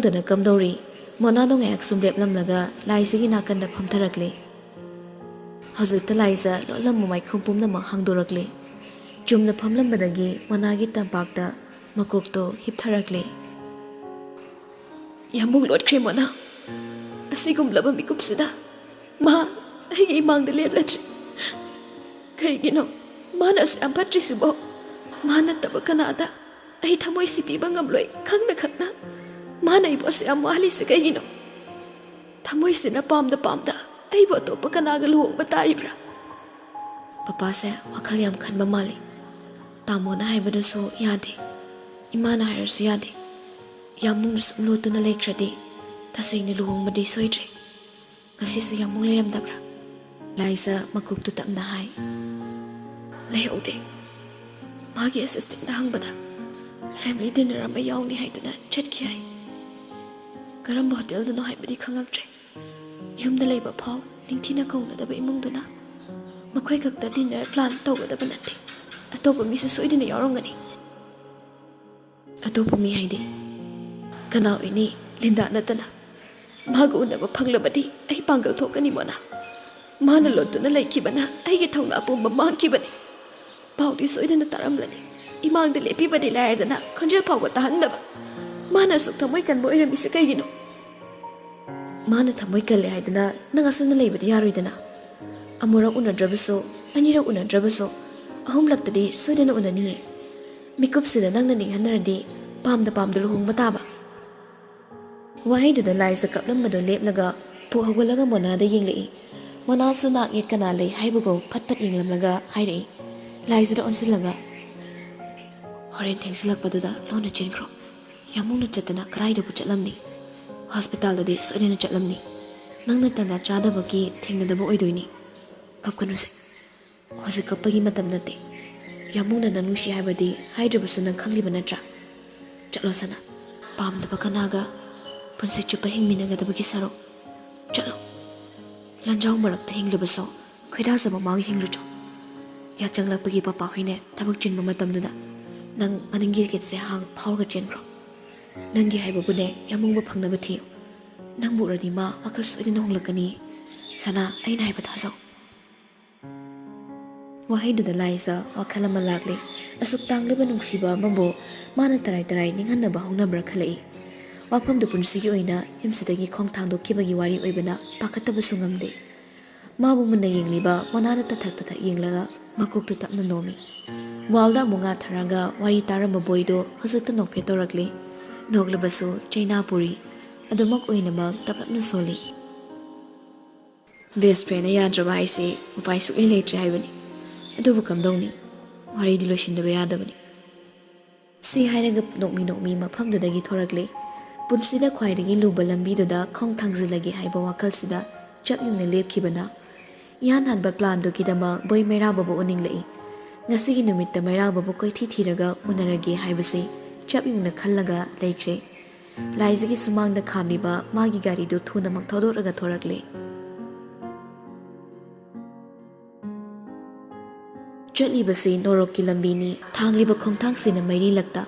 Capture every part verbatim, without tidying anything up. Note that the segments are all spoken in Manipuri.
ꯗꯅ ꯀꯝꯗꯧꯔꯤ? ꯃꯣꯅꯥꯗꯣ ꯉꯥꯏꯍꯥꯛ ꯁꯨꯝ ꯂꯦꯞꯂꯝꯂꯒ ꯂꯥꯏꯖꯒꯤ ꯅꯥꯀꯟꯗ ꯐꯝꯊꯔꯛꯂꯦ꯫ ꯍꯧꯖꯤꯛꯇ ꯂꯥꯏꯖ ꯂꯣꯠꯂꯝꯕ ꯃꯥꯏꯈꯨꯝ ꯄꯨꯝꯅꯃꯛ ꯍꯥꯡꯗꯣꯔꯛꯂꯦ꯫ ꯆꯨꯝꯅ ꯐꯝꯂꯝꯕꯗꯒꯤ ꯃꯣꯅꯥꯒꯤ ꯇꯝꯄꯥꯛꯇ ꯃꯀꯣꯛꯇꯣ ꯍꯤꯞꯊꯔꯛꯂꯦ꯫ ꯌꯥꯝꯕꯨꯡ ꯂꯣꯠꯈ꯭ꯔꯦ ꯃꯣꯅꯥ꯫ ꯑꯁꯤꯒꯨꯝꯂꯕ ꯃꯤꯀꯨꯞꯁꯤꯗ ꯃꯥ ꯑꯩꯒꯤ ꯏꯃꯥꯡꯗ ꯂꯦꯞꯂꯗ꯭ꯔꯦ꯫ ꯀꯔꯤꯒꯤꯅꯣ ꯃꯥꯅ ꯑꯁꯨꯛ ꯌꯥꯝ ꯐꯠꯇ꯭ꯔꯤꯁꯤꯕꯣ? ꯃꯥ ꯅꯠꯇꯕ ꯀꯅꯥꯗ ꯑꯩ ꯊꯃꯣꯏꯁꯤ ꯄꯤꯕ ꯉꯝꯂꯣꯏ ꯈꯪꯅ ꯈꯪꯅ ꯃꯥꯅ ꯑꯩꯕꯨ ꯑꯁꯨꯛ ꯌꯥꯝ ꯋꯥꯍꯜꯂꯤꯁꯦ ꯀꯩꯒꯤꯅꯣ? ꯊꯃꯣꯏꯁꯤꯅ ꯄꯥꯝꯗ ꯄꯥꯝꯗ ꯑꯩꯕꯨ ꯑꯇꯣꯞꯄ ꯀꯅꯥꯒ ꯂꯨꯍꯣꯡꯕ ꯇꯥꯔꯤꯕ꯭ꯔꯥ? ꯄꯄꯥꯁꯦ ꯋꯥꯈꯜ ꯌꯥꯝ ꯈꯟꯕ ꯃꯥꯜꯂꯤ꯫ ꯇꯥꯃꯣꯅ ꯍꯥꯏꯕꯗꯨꯁꯨ ꯌꯥꯗꯦ, ꯏꯃꯥꯅ ꯍꯥꯏꯔꯁꯨ ꯌꯥꯗꯦ꯫ ꯌꯥꯝꯕꯨꯡꯅ ꯁꯨꯝ ꯂꯣꯠꯇꯨꯅ ꯂꯩꯈ꯭ꯔꯗꯤ ꯇꯁꯦꯡꯅ ꯂꯨꯍꯣꯡꯕꯗꯤ ꯁꯣꯏꯗ꯭ꯔꯦ꯫ ꯉꯁꯤꯁꯨ ꯌꯥꯝꯕꯨꯡ ꯂꯩꯔꯝꯗꯕ꯭ꯔꯥ? ꯂꯥꯏꯖ ꯃꯀꯣꯛꯇꯨ ꯇꯞꯅ ꯍꯥꯏ꯫ ꯂꯩꯍꯧꯗꯦ꯫ ꯃꯥꯒꯤ ꯑꯦꯁꯤꯁꯇꯦꯟꯗ ꯍꯪꯕꯗ ꯐꯦꯃꯤꯂꯤ ꯗꯤꯟꯅꯔ ꯑꯃ ꯌꯥꯎꯅꯤ ꯍꯥꯏꯗꯨꯅ ꯆꯠꯈꯤ ꯍꯥꯏ꯫ ꯀꯔꯝꯕ ꯍꯣꯇꯦꯜꯗꯅꯣ ꯍꯥꯏꯕꯗꯤ ꯈꯪꯉꯛꯇ꯭ꯔꯦ꯫ ꯌꯨꯝꯗ ꯂꯩꯕ ꯐꯥꯎ ꯅꯤꯡꯊꯤꯅ ꯀꯧꯅꯗꯕ ꯏꯃꯨꯡꯗꯨꯅ ꯃꯈꯣꯏ ꯈꯛꯇ ꯗꯤꯟꯅꯔ ꯄ꯭ꯂꯥꯟ ꯇꯧꯒꯗꯕ ꯅꯠꯇꯦ꯫ ꯑꯇꯣꯞꯄ ꯃꯤꯁꯨ ꯁꯣꯏꯗꯅ ꯌꯥꯎꯔꯝꯒꯅꯤ꯫ ꯑꯇꯣꯞꯄ ꯃꯤ ꯍꯥꯏꯗꯤ? ꯀꯅꯥ ꯑꯣꯏꯅꯤ? ꯂꯤꯟꯗꯥ ꯅꯠꯇꯅ꯫ ꯃꯥꯒ ꯎꯅꯕ ꯐꯪꯂꯕꯗꯤ ꯑꯩ ꯄꯥꯡꯒꯜ ꯊꯣꯛꯀꯅꯤ ꯃꯣꯅꯥ꯫ ꯃꯥꯅ ꯂꯣꯠꯇꯨꯅ ꯂꯩꯈꯤꯕꯅ ꯑꯩꯒꯤ ꯊꯧꯅꯥ ꯄꯨꯝꯕ ꯃꯥꯡꯈꯤꯕꯅꯤ꯫ ꯄꯥꯎꯗꯤ ꯁꯣꯏꯗꯅ ꯇꯥꯔꯝꯂꯅꯤ꯫ ꯏꯃꯥꯡꯗ ꯂꯦꯞꯄꯤꯕꯗꯤ ꯂꯥꯏꯔꯗꯅ ꯈꯣꯟꯖꯦꯜ ꯐꯥꯎꯕ ꯇꯥꯍꯟꯗꯕ꯫ ꯃꯥꯅ ꯑꯁꯨꯛ ꯊꯃꯣꯏ ꯀꯟꯕ ꯑꯣꯏꯔꯝꯃꯤꯁꯦ ꯀꯩꯒꯤꯅꯣ? ꯃꯥꯅ ꯊꯃꯣꯏ ꯀꯜꯂꯦ ꯍꯥꯏꯗꯅ ꯅꯪ ꯑꯁꯨꯝꯅ ꯂꯩꯕꯗꯤ ꯌꯥꯔꯣꯏꯗꯅ꯫ ꯑꯃꯨꯔꯛ ꯎꯅꯗ꯭ꯔꯕꯁꯨ, ꯑꯅꯤꯔꯛ ꯎꯅꯗ꯭ꯔꯕꯁꯨ, ꯑꯍꯨꯝꯂꯛꯇꯗꯤ ꯁꯣꯏꯗꯅ ꯎꯅꯅꯤꯌꯦ꯫ ꯃꯤꯀꯨꯞꯁꯤꯗ ꯅꯪꯅ ꯅꯤꯡꯍꯟꯅꯔꯗꯤ ꯄꯥꯝꯗ ꯄꯥꯝꯗ ꯂꯨꯍꯣꯡꯕ ꯇꯥꯕ꯫ ꯋꯥꯍꯩꯗꯨꯗ ꯂꯥꯏꯖ ꯀꯞꯂꯝꯕꯗꯨ ꯂꯦꯞꯂꯒ ꯄꯨꯛ ꯍꯧꯒꯠꯂꯒ ꯃꯣꯅꯥꯗ ꯌꯦꯡꯂꯛꯏ꯫ ꯃꯣꯅꯥꯁꯨ ꯅꯥꯛ ꯌꯦꯠ ꯀꯅꯥ ꯂꯩ ꯍꯥꯏꯕꯒꯨꯝ ꯐꯠ ꯐꯠ ꯌꯦꯡꯂꯝꯂꯒ ꯍꯥꯏꯔꯛꯏ, ꯂꯥꯏꯖꯗ ꯑꯣꯟꯁꯤꯜꯂꯒ, "ꯍꯣꯔꯦꯟ ꯊꯦꯡꯖꯤꯜꯂꯛꯄꯗꯨꯗ ꯂꯣꯟꯅ ꯆꯦꯟꯈ꯭ꯔꯣ꯫ ꯌꯥꯝꯕꯨꯡꯅ ꯆꯠꯇꯅ ꯀꯗꯥꯏꯗꯕꯨ ꯆꯠꯂꯝꯅꯤ? ꯍꯣꯁꯄꯤꯇꯥꯜꯗꯗꯤ ꯁꯣꯏꯗꯅ ꯆꯠꯂꯝꯅꯤ꯫ ꯅꯪꯅ ꯇꯥꯟꯖꯥ ꯆꯥꯗꯕꯒꯤ ꯊꯦꯡꯅꯗꯕ ꯑꯣꯏꯗꯣꯏꯅꯤ꯫ ꯀꯞꯀꯅꯨꯁꯦ꯫ ꯍꯧꯖꯤꯛ ꯀꯞꯄꯒꯤ ꯃꯇꯝ ꯅꯠꯇꯦ꯫ ꯌꯥꯝꯕꯨꯡꯅ ꯅꯪ ꯅꯨꯡꯁꯤ ꯍꯥꯏꯕꯗꯤ ꯍꯥꯏꯗ꯭ꯔꯕꯁꯨ ꯅꯪ ꯈꯪꯂꯤꯕ ꯅꯠꯇ꯭ꯔꯥ? ꯆꯠꯂꯣ ꯁꯅꯥ, ꯄꯥꯝꯗꯕ ꯀꯅꯥꯒ ꯄꯨꯟꯁꯤ ꯆꯨꯞꯄ ꯍꯤꯡꯃꯤꯟꯅꯒꯗꯕꯒꯤ ꯁꯔꯨꯛ꯫ ꯆꯠꯂꯣ꯫ ꯂꯟꯖꯥꯎ ꯃꯔꯛꯇ ꯍꯤꯡꯂꯕꯁꯨ ꯈꯣꯏꯗꯥꯖꯕ ꯃꯥꯒ ꯍꯤꯡꯂꯨꯆꯣ꯫ ꯌꯥꯆꯪꯂꯛꯄꯒꯤ ꯄꯄꯥ ꯍꯣꯏꯅꯦ ꯊꯕꯛ ꯆꯤꯟꯕ ꯃꯇꯝꯗꯨꯗ ꯅꯪ ꯃꯅꯤꯡꯒꯤ ꯒꯦꯠꯁꯦ ꯍꯥꯡ ꯐꯥꯎꯔꯒ ꯆꯦꯟꯈ꯭ꯔꯣ꯫ "ꯅꯪꯒꯤ ꯍꯥꯏꯕꯕꯨꯅꯦ, ꯌꯥꯃꯨꯡꯕ ꯐꯪꯅꯕ ꯊꯤꯌꯨ꯫ ꯅꯪꯕꯨ ꯎꯔꯗꯤ ꯃꯥ ꯋꯥꯈꯜ ꯁꯣꯏꯗꯅ ꯍꯣꯡꯂꯛꯀꯅꯤ꯫ ꯁꯅꯥ, ꯑꯩꯅ ꯍꯥꯏꯕ ꯊꯥꯖꯧ"꯫ ꯋꯥꯍꯩꯗꯨꯗ ꯂꯥꯏꯖ ꯋꯥꯈꯜ ꯑꯃ ꯂꯥꯛꯂꯦ꯫ ꯑꯁꯨꯛ ꯇꯥꯡꯂꯕ ꯅꯨꯡꯁꯤꯕ ꯑꯃꯕꯨ ꯃꯥꯅ ꯇꯔꯥꯏ ꯇꯔꯥꯏ ꯅꯤꯡꯍꯟꯅꯕ ꯍꯧꯅꯕ꯭ꯔꯥ ꯈꯜꯂꯛꯏ꯫ ꯋꯥꯐꯝꯗꯨ ꯄꯨꯟꯁꯤꯒꯤ ꯑꯣꯏꯅ ꯌꯨꯝꯁꯤꯗꯒꯤ ꯈꯣꯡ ꯊꯥꯡꯗꯣꯛꯈꯤꯕꯒꯤ ꯋꯥꯔꯤ ꯑꯣꯏꯕꯅ ꯄꯥꯈꯠꯇꯕꯁꯨ ꯉꯝꯗꯦ꯫ ꯃꯥꯕꯨ ꯃꯨꯟꯅ ꯌꯦꯡꯂꯤꯕ ꯃꯅꯥꯗ ꯇꯊꯛ ꯇꯊꯛ ꯌꯦꯡꯂꯒ ꯃꯀꯣꯛꯇꯨ ꯇꯞꯅ ꯅꯣꯝꯃꯤ꯫ ꯋꯥꯜꯗ ꯑꯃꯨꯛ ꯉꯥ ꯊꯥꯔꯒ ꯋꯥꯔꯤ ꯇꯥꯔꯝꯕ ꯕꯣꯏꯗꯣ ꯍꯧꯖꯤꯛꯇ ꯅꯣꯛꯐꯦꯠ ꯇꯧꯔꯛꯂꯤ꯫ ꯅꯣꯛꯂꯕꯁꯨ ꯆꯩꯅꯥ ꯄꯨꯔꯤ ꯑꯗꯨꯃꯛ ꯑꯣꯏꯅꯃꯛ ꯇꯞꯂꯞꯅ ꯁꯣꯜꯂꯤ꯫ "ꯕꯦꯁ ꯐ꯭ꯔꯦꯟꯅ ꯌꯥꯗ꯭ꯔꯕ ꯍꯥꯏꯁꯦ ꯎꯄꯥꯏ ꯁꯨꯛꯂꯩ ꯂꯩꯇ꯭ꯔꯦ ꯍꯥꯏꯕꯅꯤ꯫ ꯑꯗꯨꯕꯨ ꯀꯝꯗꯧꯅꯤ? ꯋꯥꯔꯤꯗꯤ ꯂꯣꯏꯁꯤꯟꯗꯕ ꯌꯥꯗꯕꯅꯤ"꯫ ꯁꯤ ꯍꯥꯏꯔꯒ ꯅꯣꯛꯃꯤ ꯅꯣꯛꯃꯤ ꯃꯐꯝꯗꯨꯗꯒꯤ ꯊꯣꯔꯛꯂꯦ꯫ ꯄꯨꯟꯁꯤꯗ ꯈ꯭ꯋꯥꯏꯗꯒꯤ ꯂꯨꯕ ꯂꯝꯕꯤꯗꯨꯗ ꯈꯣꯡ ꯊꯥꯡꯖꯤꯜꯂꯒꯦ ꯍꯥꯏꯕ ꯋꯥꯈꯜꯁꯤꯗ ꯆꯞ ꯌꯨꯡꯅ ꯂꯦꯞꯈꯤꯕꯅ ꯏꯍꯥꯟ ꯍꯥꯟꯕ ꯄ꯭ꯂꯥꯟꯗꯨꯒꯤꯗꯃꯛ ꯕꯣꯏ ꯃꯩꯔꯥꯕꯕꯨ ꯎꯅꯤꯡꯂꯛꯏ꯫ ꯉꯁꯤꯒꯤ ꯅꯨꯃꯤꯠꯇ ꯃꯩꯔꯥꯕꯕꯨ ꯀꯣꯏꯊꯤ ꯊꯤꯔꯒ ꯎꯅꯔꯒꯦ ꯍꯥꯏꯕꯁꯤ ꯆꯞ ꯌꯨꯡꯅ ꯈꯜꯂꯒ ꯂꯩꯈ꯭ꯔꯦ꯫ ꯂꯥꯏꯖꯒꯤ ꯁꯨꯃꯥꯡꯗ ꯈꯥꯝꯂꯤꯕ ꯃꯥꯒꯤ ꯒꯥꯔꯤꯗꯨ ꯊꯨꯅꯃꯛ ꯊꯧꯗꯣꯔꯛꯂꯒ ꯊꯣꯔꯛꯂꯦ꯫ ꯆꯠꯂꯤꯕꯁꯤ ꯅꯣꯔꯣꯛꯀꯤ ꯂꯝꯕꯤꯅꯤ꯫ ꯊꯥꯡꯂꯤꯕ ꯈꯣꯡꯊꯥꯡꯁꯤꯅ ꯃꯩꯔꯤ ꯂꯛꯇ꯫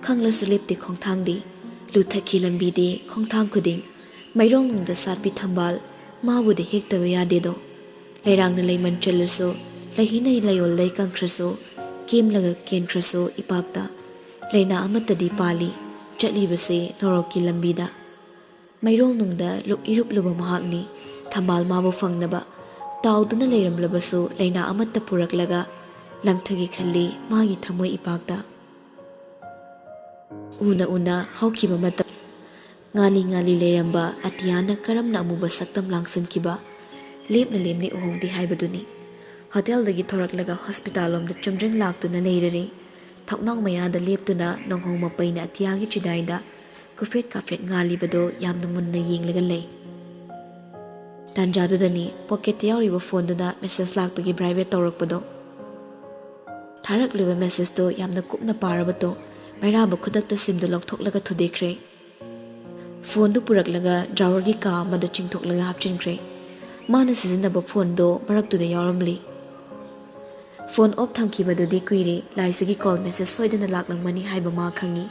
ꯈꯪꯂꯁꯨ ꯂꯦꯞꯇꯦ ꯈꯣꯡꯊꯥꯡꯗꯤ꯫ ꯂꯨꯊꯛꯈꯤ ꯂꯝꯕꯤꯗꯤ ꯈꯣꯡꯊꯥꯡ ꯈꯨꯗꯤꯡ꯫ ꯃꯩꯔꯣꯡꯅꯨꯡꯗ ꯁꯥꯠꯄꯤ ꯊꯝꯕꯥꯜ ꯃꯥꯕꯨꯗꯤ ꯍꯦꯛꯇꯕ ꯌꯥꯗꯦꯗꯣ꯫ ꯂꯩꯔꯥꯡꯅ ꯂꯩꯃꯟ ꯆꯜꯂꯁꯨ, ꯂꯩꯍꯤꯅ ꯂꯩꯌꯣꯜ ꯂꯩ ꯀꯪꯈ꯭ꯔꯁꯨ, ꯀꯦꯝꯂꯒ ꯀꯦꯟꯈ꯭ꯔꯁꯨ ꯏꯄꯥꯛꯇ ꯂꯩꯅꯥ ꯑꯃꯠꯇꯗꯤ ꯄꯥꯜꯂꯤ ꯆꯠꯂꯤꯕꯁꯤ ꯅꯣꯔꯣꯛꯀꯤ ꯂꯝꯕꯤꯗ꯫ ꯃꯩꯔꯣꯜꯅꯨꯡꯗ ꯂꯨꯞ ꯏꯔꯨꯞꯂꯨꯕ ꯃꯍꯥꯛꯅꯤ꯫ ꯊꯝꯕꯥꯜ ꯃꯥꯕꯨ ꯐꯪꯅꯕ ꯇꯥꯎꯗꯨꯅ ꯂꯩꯔꯝꯂꯕꯁꯨ ꯂꯩꯅꯥ ꯑꯃꯠꯇ ꯄꯨꯔꯛꯂꯒ ꯂꯪꯊꯒꯦ ꯈꯜꯂꯤ ꯃꯥꯒꯤ ꯊꯃꯣꯏ ꯏꯄꯥꯛꯇ꯫ ꯎꯅ ꯎꯅ ꯍꯧꯈꯤꯕ ꯃꯇꯝ꯫ ꯉꯥꯂꯤ ꯉꯥꯂꯤ ꯂꯩꯔꯝꯕ ꯑꯇꯤꯌꯥꯅ ꯀꯔꯝꯅ ꯑꯃꯨꯕ ꯁꯛꯇꯝ ꯂꯥꯡꯁꯤꯟꯈꯤꯕ꯫ ꯂꯦꯞꯅ ꯂꯦꯝꯅ ꯎꯍꯧꯗꯦ ꯍꯥꯏꯕꯗꯨꯅꯤ꯫ ꯍꯣꯇꯦꯜꯗꯒꯤ ꯊꯣꯔꯛꯂꯒ ꯍꯣꯁꯄꯤꯇꯥꯜ ꯂꯣꯝꯗ ꯆꯨꯝꯗ꯭ꯔꯤꯡ ꯂꯥꯛꯇꯨꯅ ꯂꯩꯔꯔꯦ꯫ ꯊꯣꯡꯅꯥꯎ ꯃꯌꯥꯗ ꯂꯦꯞꯇꯨꯅ ꯅꯣꯡꯍꯧ ꯃꯄꯩꯅ ꯑꯇꯤꯌꯥꯒꯤ ꯆꯤꯗꯥꯏꯗ ꯀꯨꯐꯦꯠ ꯀꯥꯐꯦꯠ ꯉꯥꯜꯂꯤꯕꯗꯣ ꯌꯥꯝꯅ ꯃꯨꯟꯅ ꯌꯦꯡꯂꯒ ꯂꯩ꯫ ꯇꯥꯟꯖꯥꯗꯨꯗꯅꯤ ꯄꯣꯀꯦꯠꯇ ꯌꯥꯎꯔꯤꯕ ꯐꯣꯟꯗꯨꯅ ꯃꯦꯁꯦꯖ ꯂꯥꯛꯄꯒꯤ ꯚꯥꯏꯕ꯭ꯔꯦꯠ ꯇꯧꯔꯛꯄꯗꯣ꯫ ꯊꯥꯔꯛꯂꯤꯕ ꯃꯦꯁꯦꯖꯇꯣ ꯌꯥꯝꯅ ꯀꯨꯞꯅ ꯄꯥꯔꯕꯗꯣ ꯃꯩꯔꯥꯕ ꯈꯨꯗꯛꯇ ꯁꯤꯝꯗꯨ ꯂꯧꯊꯣꯛꯂꯒ ꯊꯨꯗꯦꯛꯈ꯭ꯔꯦ꯫ ꯐꯣꯟꯗꯨ ꯄꯨꯔꯛꯂꯒ ꯗ꯭ꯔꯥꯋꯔꯒꯤ ꯀꯥ ꯑꯃꯗ ꯆꯤꯡꯊꯣꯛꯂꯒ ꯍꯥꯞꯆꯤꯟꯈ꯭ꯔꯦ꯫ ꯃꯥꯅ ꯁꯤꯖꯤꯟꯅꯕ ꯐꯣꯟꯗꯣ ꯃꯔꯛꯇꯨꯗ ꯌꯥꯎꯔꯝꯂꯤ꯫ ꯐꯣꯟ ꯑꯣꯐ ꯊꯝꯈꯤꯕꯗꯨꯗꯤ ꯀꯨꯏꯔꯦ, ꯂꯥꯏꯖꯒꯤ ꯀꯣꯜ ꯃꯦꯁꯦꯖ ꯁꯣꯏꯗꯅ ꯂꯥꯛꯂꯝꯒꯅꯤ ꯍꯥꯏꯕ ꯃꯥ ꯈꯪꯏ꯫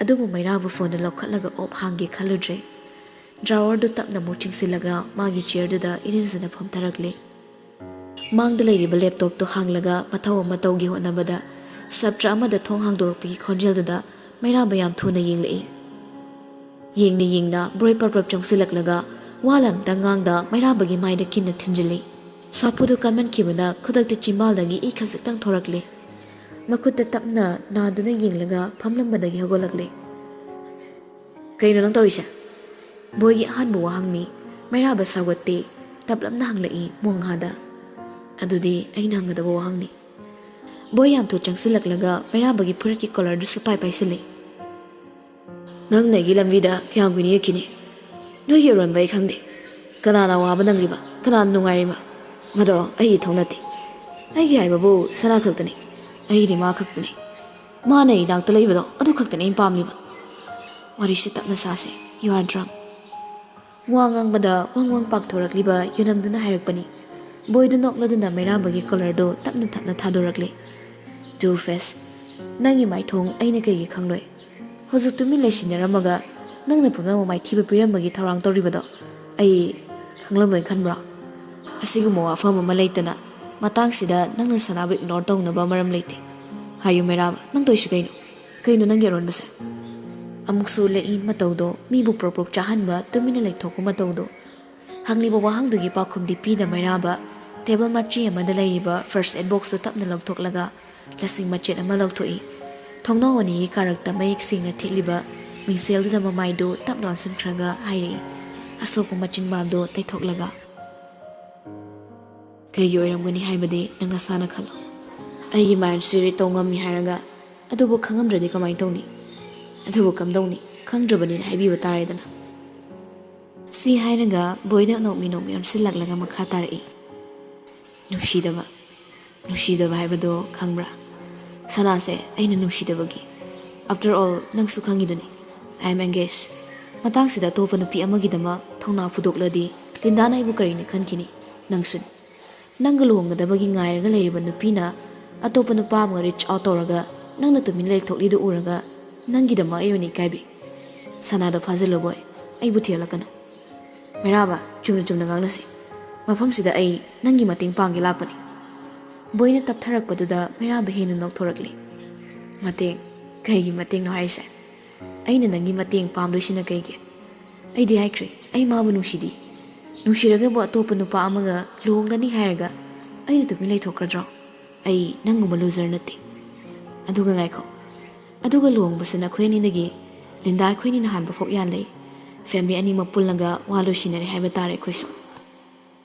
ꯑꯗꯨꯕꯨ ꯃꯩꯔꯥꯕ ꯐꯣꯟꯗꯨ ꯂꯧꯈꯠꯂꯒ ꯑꯣꯞ ꯍꯥꯡꯒꯦ ꯈꯜꯂꯨꯗ꯭ꯔꯦ꯫ ꯗ꯭ꯔꯥꯋꯔꯗꯨ ꯇꯞꯅ ꯑꯃꯨꯛ ꯆꯤꯡꯁꯤꯜꯂꯒ ꯃꯥꯒꯤ ꯆꯤꯌꯔꯗꯨꯗ ꯏꯔꯤꯟꯖꯅ ꯐꯝꯊꯔꯛꯂꯦ꯫ ꯃꯥꯡꯗ ꯂꯩꯔꯤꯕ ꯂꯦꯞꯇꯣꯞꯇꯣ ꯍꯥꯡꯂꯒ ꯃꯊꯧ ꯑꯃ ꯇꯧꯒꯦ ꯍꯣꯠꯅꯕꯗ ꯁꯞꯇ꯭ꯔ ꯑꯃꯗ ꯊꯣꯡ ꯍꯥꯡꯗꯣꯔꯛꯄꯒꯤ ꯈꯣꯟꯖꯦꯜꯗꯨꯗ ꯃꯩꯔꯥꯕ ꯌꯥꯝ ꯊꯨꯅ ꯌꯦꯡꯂꯛꯏ꯫ ꯌꯦꯡꯅ ꯌꯦꯡꯅ ꯕ꯭ꯔꯣꯏ ꯄ꯭ꯔꯞ ꯄ꯭ꯔꯞ ꯆꯪꯁꯤꯜꯂꯛꯂꯒ ꯋꯥ ꯂꯥꯟꯇ ꯉꯥꯡꯗ ꯃꯩꯔꯥꯕꯒꯤ ꯃꯥꯏꯗ ꯀꯤꯟꯅ ꯊꯤꯟꯖꯤꯜꯂꯤ꯫ ꯁꯥꯐꯨꯗꯨ ꯀꯟꯃꯟꯈꯤꯕꯅ ꯈꯨꯗꯛꯇ ꯆꯤꯝꯕꯥꯜꯗꯒꯤ ꯏ ꯈꯖꯤꯛꯇꯪ ꯊꯣꯔꯛꯂꯦ꯫ ꯃꯈꯨꯠꯇ ꯇꯞꯅ ꯅꯥꯗꯨꯅ ꯌꯦꯡꯂꯒ ꯐꯝꯂꯝꯕꯗꯒꯤ ꯍꯧꯒꯠꯂꯛꯂꯦ꯫ "ꯀꯩꯅꯣ ꯅꯪ ꯇꯧꯔꯤꯁꯦ?" ꯕꯣꯏꯒꯤ ꯑꯍꯥꯟꯕ ꯋꯥꯍꯪꯅꯤ꯫ ꯃꯩꯔꯥꯕ ꯁꯥꯎꯒꯠꯇꯦ꯫ ꯇꯞꯂꯞꯅ ꯍꯪꯂꯛꯏ ꯃꯣꯉꯥꯗ꯫ "ꯑꯗꯨꯗꯤ ꯑꯩꯅ ꯍꯪꯒꯗꯕ ꯋꯥꯍꯪꯅꯤ꯫" ꯕꯣꯏ ꯌꯥꯝ ꯊꯨ ꯆꯪꯁꯤꯜꯂꯛꯂꯒ ꯃꯩꯔꯥꯕꯒꯤ ꯐꯨꯔꯤꯠꯀꯤ ꯀꯣꯂꯔꯗꯨꯁꯨ ꯄꯥꯏ ꯄꯥꯏꯁꯤꯜꯂꯤ꯫ "ꯅꯪꯅ ꯑꯩꯒꯤ ꯂꯝꯕꯤꯗ ꯀꯌꯥꯝ ꯀꯨꯏꯅ ꯌꯦꯛꯈꯤꯅꯤ? ꯅꯣꯏꯒꯤ ꯑꯔꯣꯟꯕ ꯑꯩ ꯈꯪꯗꯦ꯫ ꯀꯅꯥꯅ ꯑꯋꯥꯕ ꯅꯪꯂꯤꯕ? ꯀꯅꯥꯅ ꯅꯨꯡꯉꯥꯏꯔꯤꯕ? ꯃꯗꯣ ꯑꯩ ꯏꯊꯧ ꯅꯠꯇꯦ꯫ ꯑꯩꯒꯤ ꯍꯥꯏꯕꯕꯨ ꯁꯅꯥ ꯈꯛꯇꯅꯤ꯫ ꯑꯩꯒꯤꯗꯤ ꯃꯥ ꯈꯛꯇꯅꯤ꯫ ꯃꯥꯅ ꯑꯩ ꯏꯅꯥꯛꯇ ꯂꯩꯕꯗꯣ ꯑꯗꯨ ꯈꯛꯇꯅꯤ ꯑꯩꯅ ꯄꯥꯝꯂꯤꯕ꯫" "ꯋꯥꯔꯤꯁꯤ ꯇꯞꯅ ꯁꯥꯁꯦ꯫ You are drunk." ꯋꯥ ꯉꯥꯡꯕꯗ ꯋꯪ ꯋꯪ ꯄꯥꯛꯊꯣꯔꯛꯂꯤꯕ ꯌꯨꯅꯝꯗꯨꯅ ꯍꯥꯏꯔꯛꯄꯅꯤ꯫ ꯕꯣꯏꯗꯨ ꯅꯣꯛꯂꯗꯨꯅ ꯃꯩꯔꯥꯕꯒꯤ ꯀꯣꯂꯔꯗꯨ ꯇꯞꯅ ꯇꯞꯅ ꯊꯥꯗꯣꯔꯛꯂꯦ꯫ "Two face, ꯅꯪꯒꯤ ꯃꯥꯏꯊꯣꯡ ꯑꯩꯅ ꯀꯩꯒꯤ ꯈꯪꯂꯣꯏ? ꯍꯧꯖꯤꯛ ꯇꯨꯃꯤꯟ ꯂꯩꯁꯤꯟꯅꯔꯝꯃꯒ ꯅꯪꯅ ꯄꯨꯝꯅꯃꯛ ꯃꯥꯏꯊꯤꯕ ꯄꯤꯔꯝꯕꯒꯤ ꯊꯧꯔꯥꯡ ꯇꯧꯔꯤꯕꯗꯣ ꯑꯩ ꯈꯪꯂꯝꯂꯣꯏ ꯈꯟꯕ꯭ꯔꯣ? ꯑꯁꯤꯒꯨꯝꯕ ꯋꯥꯐꯝ ꯑꯃ ꯂꯩꯇꯅ ꯃꯇꯥꯡꯁꯤꯗ ꯅꯪꯅ ꯁꯅꯥꯕꯨ ꯏꯒꯅꯣꯔ ꯇꯧꯅꯕ ꯃꯔꯝ ꯂꯩꯇꯦ꯫ ꯍꯥꯏꯌꯨ ꯃꯩꯔꯥꯕ, ꯅꯪ ꯇꯧꯔꯤꯁꯤ ꯀꯩꯅꯣ? ꯀꯩꯅꯣ ꯅꯪꯒꯤ ꯑꯔꯣꯟꯕꯁꯦ?" ꯑꯃꯨꯛꯁꯨ ꯎꯠꯂꯛꯏ ꯃꯇꯧꯗꯣ, ꯃꯤꯕꯨ ꯄ꯭ꯔꯣꯛ ꯄ꯭ꯔꯣꯛ ꯆꯥꯍꯟꯕ, ꯇꯨꯃꯤꯟꯅ ꯂꯩꯊꯣꯛꯄ ꯃꯇꯧꯗꯣ꯫ ꯍꯪꯂꯤꯕ ꯋꯥꯍꯪꯗꯨꯒꯤ ꯄꯥꯎꯈꯨꯝꯗꯤ ꯄꯤꯗ ꯃꯩꯔꯥꯕ ꯇꯦꯕꯜ ꯃꯆꯤ ꯑꯃꯗ ꯂꯩꯔꯤꯕ ꯐꯥꯔꯁ ꯑꯦꯗ ꯕꯣꯛꯁꯇꯨ ꯇꯞꯅ ꯂꯧꯊꯣꯛꯂꯒ ꯂꯁꯤꯡ ꯃꯆꯦꯠ ꯑꯃ ꯂꯧꯊꯣꯛꯏ꯫ ꯊꯣꯡꯅꯥꯎ ꯑꯅꯤꯒꯤ ꯀꯥꯔꯛꯇ ꯃꯌꯦꯛ ꯁꯦꯡꯅ ꯊꯦꯠꯂꯤꯕ ꯃꯤꯡꯁꯦꯜꯗꯨꯗ ꯃꯃꯥꯏꯗꯨ ꯇꯞꯅ ꯑꯣꯟꯁꯤꯟꯈ꯭ꯔꯒ ꯍꯥꯏꯔꯛꯏ, ꯑꯁꯣꯛꯄ ꯃꯆꯤꯟꯕꯥꯜꯗꯨ ꯇꯩꯊꯣꯛꯂꯒ꯫ "ꯀꯩꯒꯤ ꯑꯣꯏꯔꯝꯒꯅꯤ ꯍꯥꯏꯕꯗꯤ ꯅꯪ ꯅꯁꯥꯅ ꯈꯜꯂꯣ꯫ ꯑꯩꯒꯤ ꯃꯥꯏꯟꯁꯤ ꯔꯤꯠ ꯇꯧ ꯉꯝꯃꯤ ꯍꯥꯏꯔꯒ, ꯑꯗꯨꯕꯨ ꯈꯪꯉꯝꯗ꯭ꯔꯗꯤ ꯀꯃꯥꯏꯅ ꯇꯧꯅꯤ? ꯑꯗꯨꯕꯨ ꯀꯝꯗꯧꯅꯤ? ꯈꯪꯗ꯭ꯔꯕꯅꯤꯅ ꯍꯥꯏꯕꯤꯕ ꯇꯥꯔꯦꯗꯅ꯫" ꯁꯤ ꯍꯥꯏꯔꯒ ꯕꯣꯏꯗ ꯅꯣꯛꯃꯤ ꯅꯣꯛꯃꯤ ꯑꯣꯟꯁꯤꯜꯂꯛꯂꯒ ꯃꯈꯥ ꯇꯥꯔꯛꯏ, "ꯅꯨꯡꯁꯤꯗꯕ, ꯅꯨꯡꯁꯤꯗꯕ ꯍꯥꯏꯕꯗꯣ ꯈꯪꯕ꯭ꯔꯥ? ꯁꯅꯥꯁꯦ ꯑꯩꯅ ꯅꯨꯡꯁꯤꯗꯕꯒꯤ꯫ After all, ꯅꯪꯁꯨ ꯈꯪꯉꯤꯗꯨꯅꯤ, I am engaged꯫ ꯃꯇꯥꯡꯁꯤꯗ ꯑꯇꯣꯞꯄ ꯅꯨꯄꯤ ꯑꯃꯒꯤꯗꯃꯛ ꯊꯧꯅꯥ ꯐꯨꯗꯣꯛꯂꯗꯤ ꯂꯤꯟꯗꯥꯅ ꯑꯩꯕꯨ ꯀꯔꯤꯅ ꯈꯟꯈꯤꯅꯤ? ꯅꯪꯁꯨꯅꯤ꯫ ꯅꯪꯒ ꯂꯨꯍꯣꯡꯒꯗꯕꯒꯤ ꯉꯥꯏꯔꯒ ꯂꯩꯔꯤꯕ ꯅꯨꯄꯤꯅ ꯑꯇꯣꯞꯄ ꯅꯨꯄꯥ ꯑꯃꯒ ꯔꯤꯆ ꯑꯥꯎꯠ ꯇꯧꯔꯒ ꯅꯪꯅ ꯇꯨꯃꯤꯟ ꯂꯩꯊꯣꯛꯂꯤꯗꯨ ꯎꯔꯒ ꯅꯪꯒꯤꯗꯃꯛ ꯑꯩ ꯑꯣꯏꯅ ꯏꯀꯥꯏꯕꯤ꯫ ꯁꯅꯥꯗꯣ ꯐꯥꯖꯤꯜꯂꯨ ꯕꯣꯏ, ꯑꯩꯕꯨ ꯊꯦꯜꯂꯛꯀꯅꯨ꯫ ꯃꯩꯔꯥꯕ, ꯆꯨꯝꯅ ꯆꯨꯝꯅ ꯉꯥꯡꯅꯁꯤ꯫ ꯃꯐꯝꯁꯤꯗ ꯑꯩ ꯅꯪꯒꯤ ꯃꯇꯦꯡ ꯄꯥꯡꯒꯦ ꯂꯥꯛꯄꯅꯤ꯫ ꯕꯣꯏꯅ ꯇꯞꯊꯔꯛꯄꯗꯨꯗ ꯃꯩꯔꯥꯕ ꯍꯦꯟꯅ ꯅꯣꯛꯊꯣꯔꯛꯂꯤ꯫ ꯃꯇꯦꯡ? ꯀꯩꯒꯤ ꯃꯇꯦꯡꯅꯣ ꯍꯥꯏꯔꯤꯁꯦ? ꯑꯩꯅ ꯅꯪꯒꯤ ꯃꯇꯦꯡ ꯄꯥꯝꯗꯣꯏꯁꯤꯅ ꯀꯩꯒꯤ? ꯑꯩꯗꯤ ꯍꯥꯏꯈ꯭ꯔꯦ, ꯑꯩ ꯃꯥꯕꯨ ꯅꯨꯡꯁꯤꯗꯦ꯫ ꯅꯨꯡꯁꯤꯔꯒꯕꯨ ꯑꯇꯣꯞꯄ ꯅꯨꯄꯥ ꯑꯃꯒ ꯂꯨꯍꯣꯡꯂꯅꯤ ꯍꯥꯏꯔꯒ ꯑꯩꯅ ꯇꯨꯃꯤꯟ ꯂꯩꯊꯣꯛꯀꯗ꯭ꯔꯣ? ꯑꯩ ꯅꯪꯒꯨꯝꯕ loser ꯅꯠꯇꯦ꯫ ꯑꯗꯨꯒ ꯉꯥꯏꯈꯣ, ꯑꯗꯨꯒ ꯂꯨꯍꯣꯡꯕꯁꯤ ꯅꯈꯣꯏ ꯑꯅꯤꯗꯒꯤ꯫ ꯂꯤꯟꯗꯥ ꯑꯩꯈꯣꯏꯅꯤꯅ ꯍꯥꯟꯕ ꯐꯥꯎ ꯌꯥꯅ ꯂꯩ꯫ Family ꯑꯅꯤꯃꯛ ꯄꯨꯜꯂꯒ ꯋꯥ ꯂꯣꯏꯁꯤꯟꯅꯔꯦ ꯍꯥꯏꯕ ꯇꯥꯔꯦ ꯑꯩꯈꯣꯏꯁꯨ꯫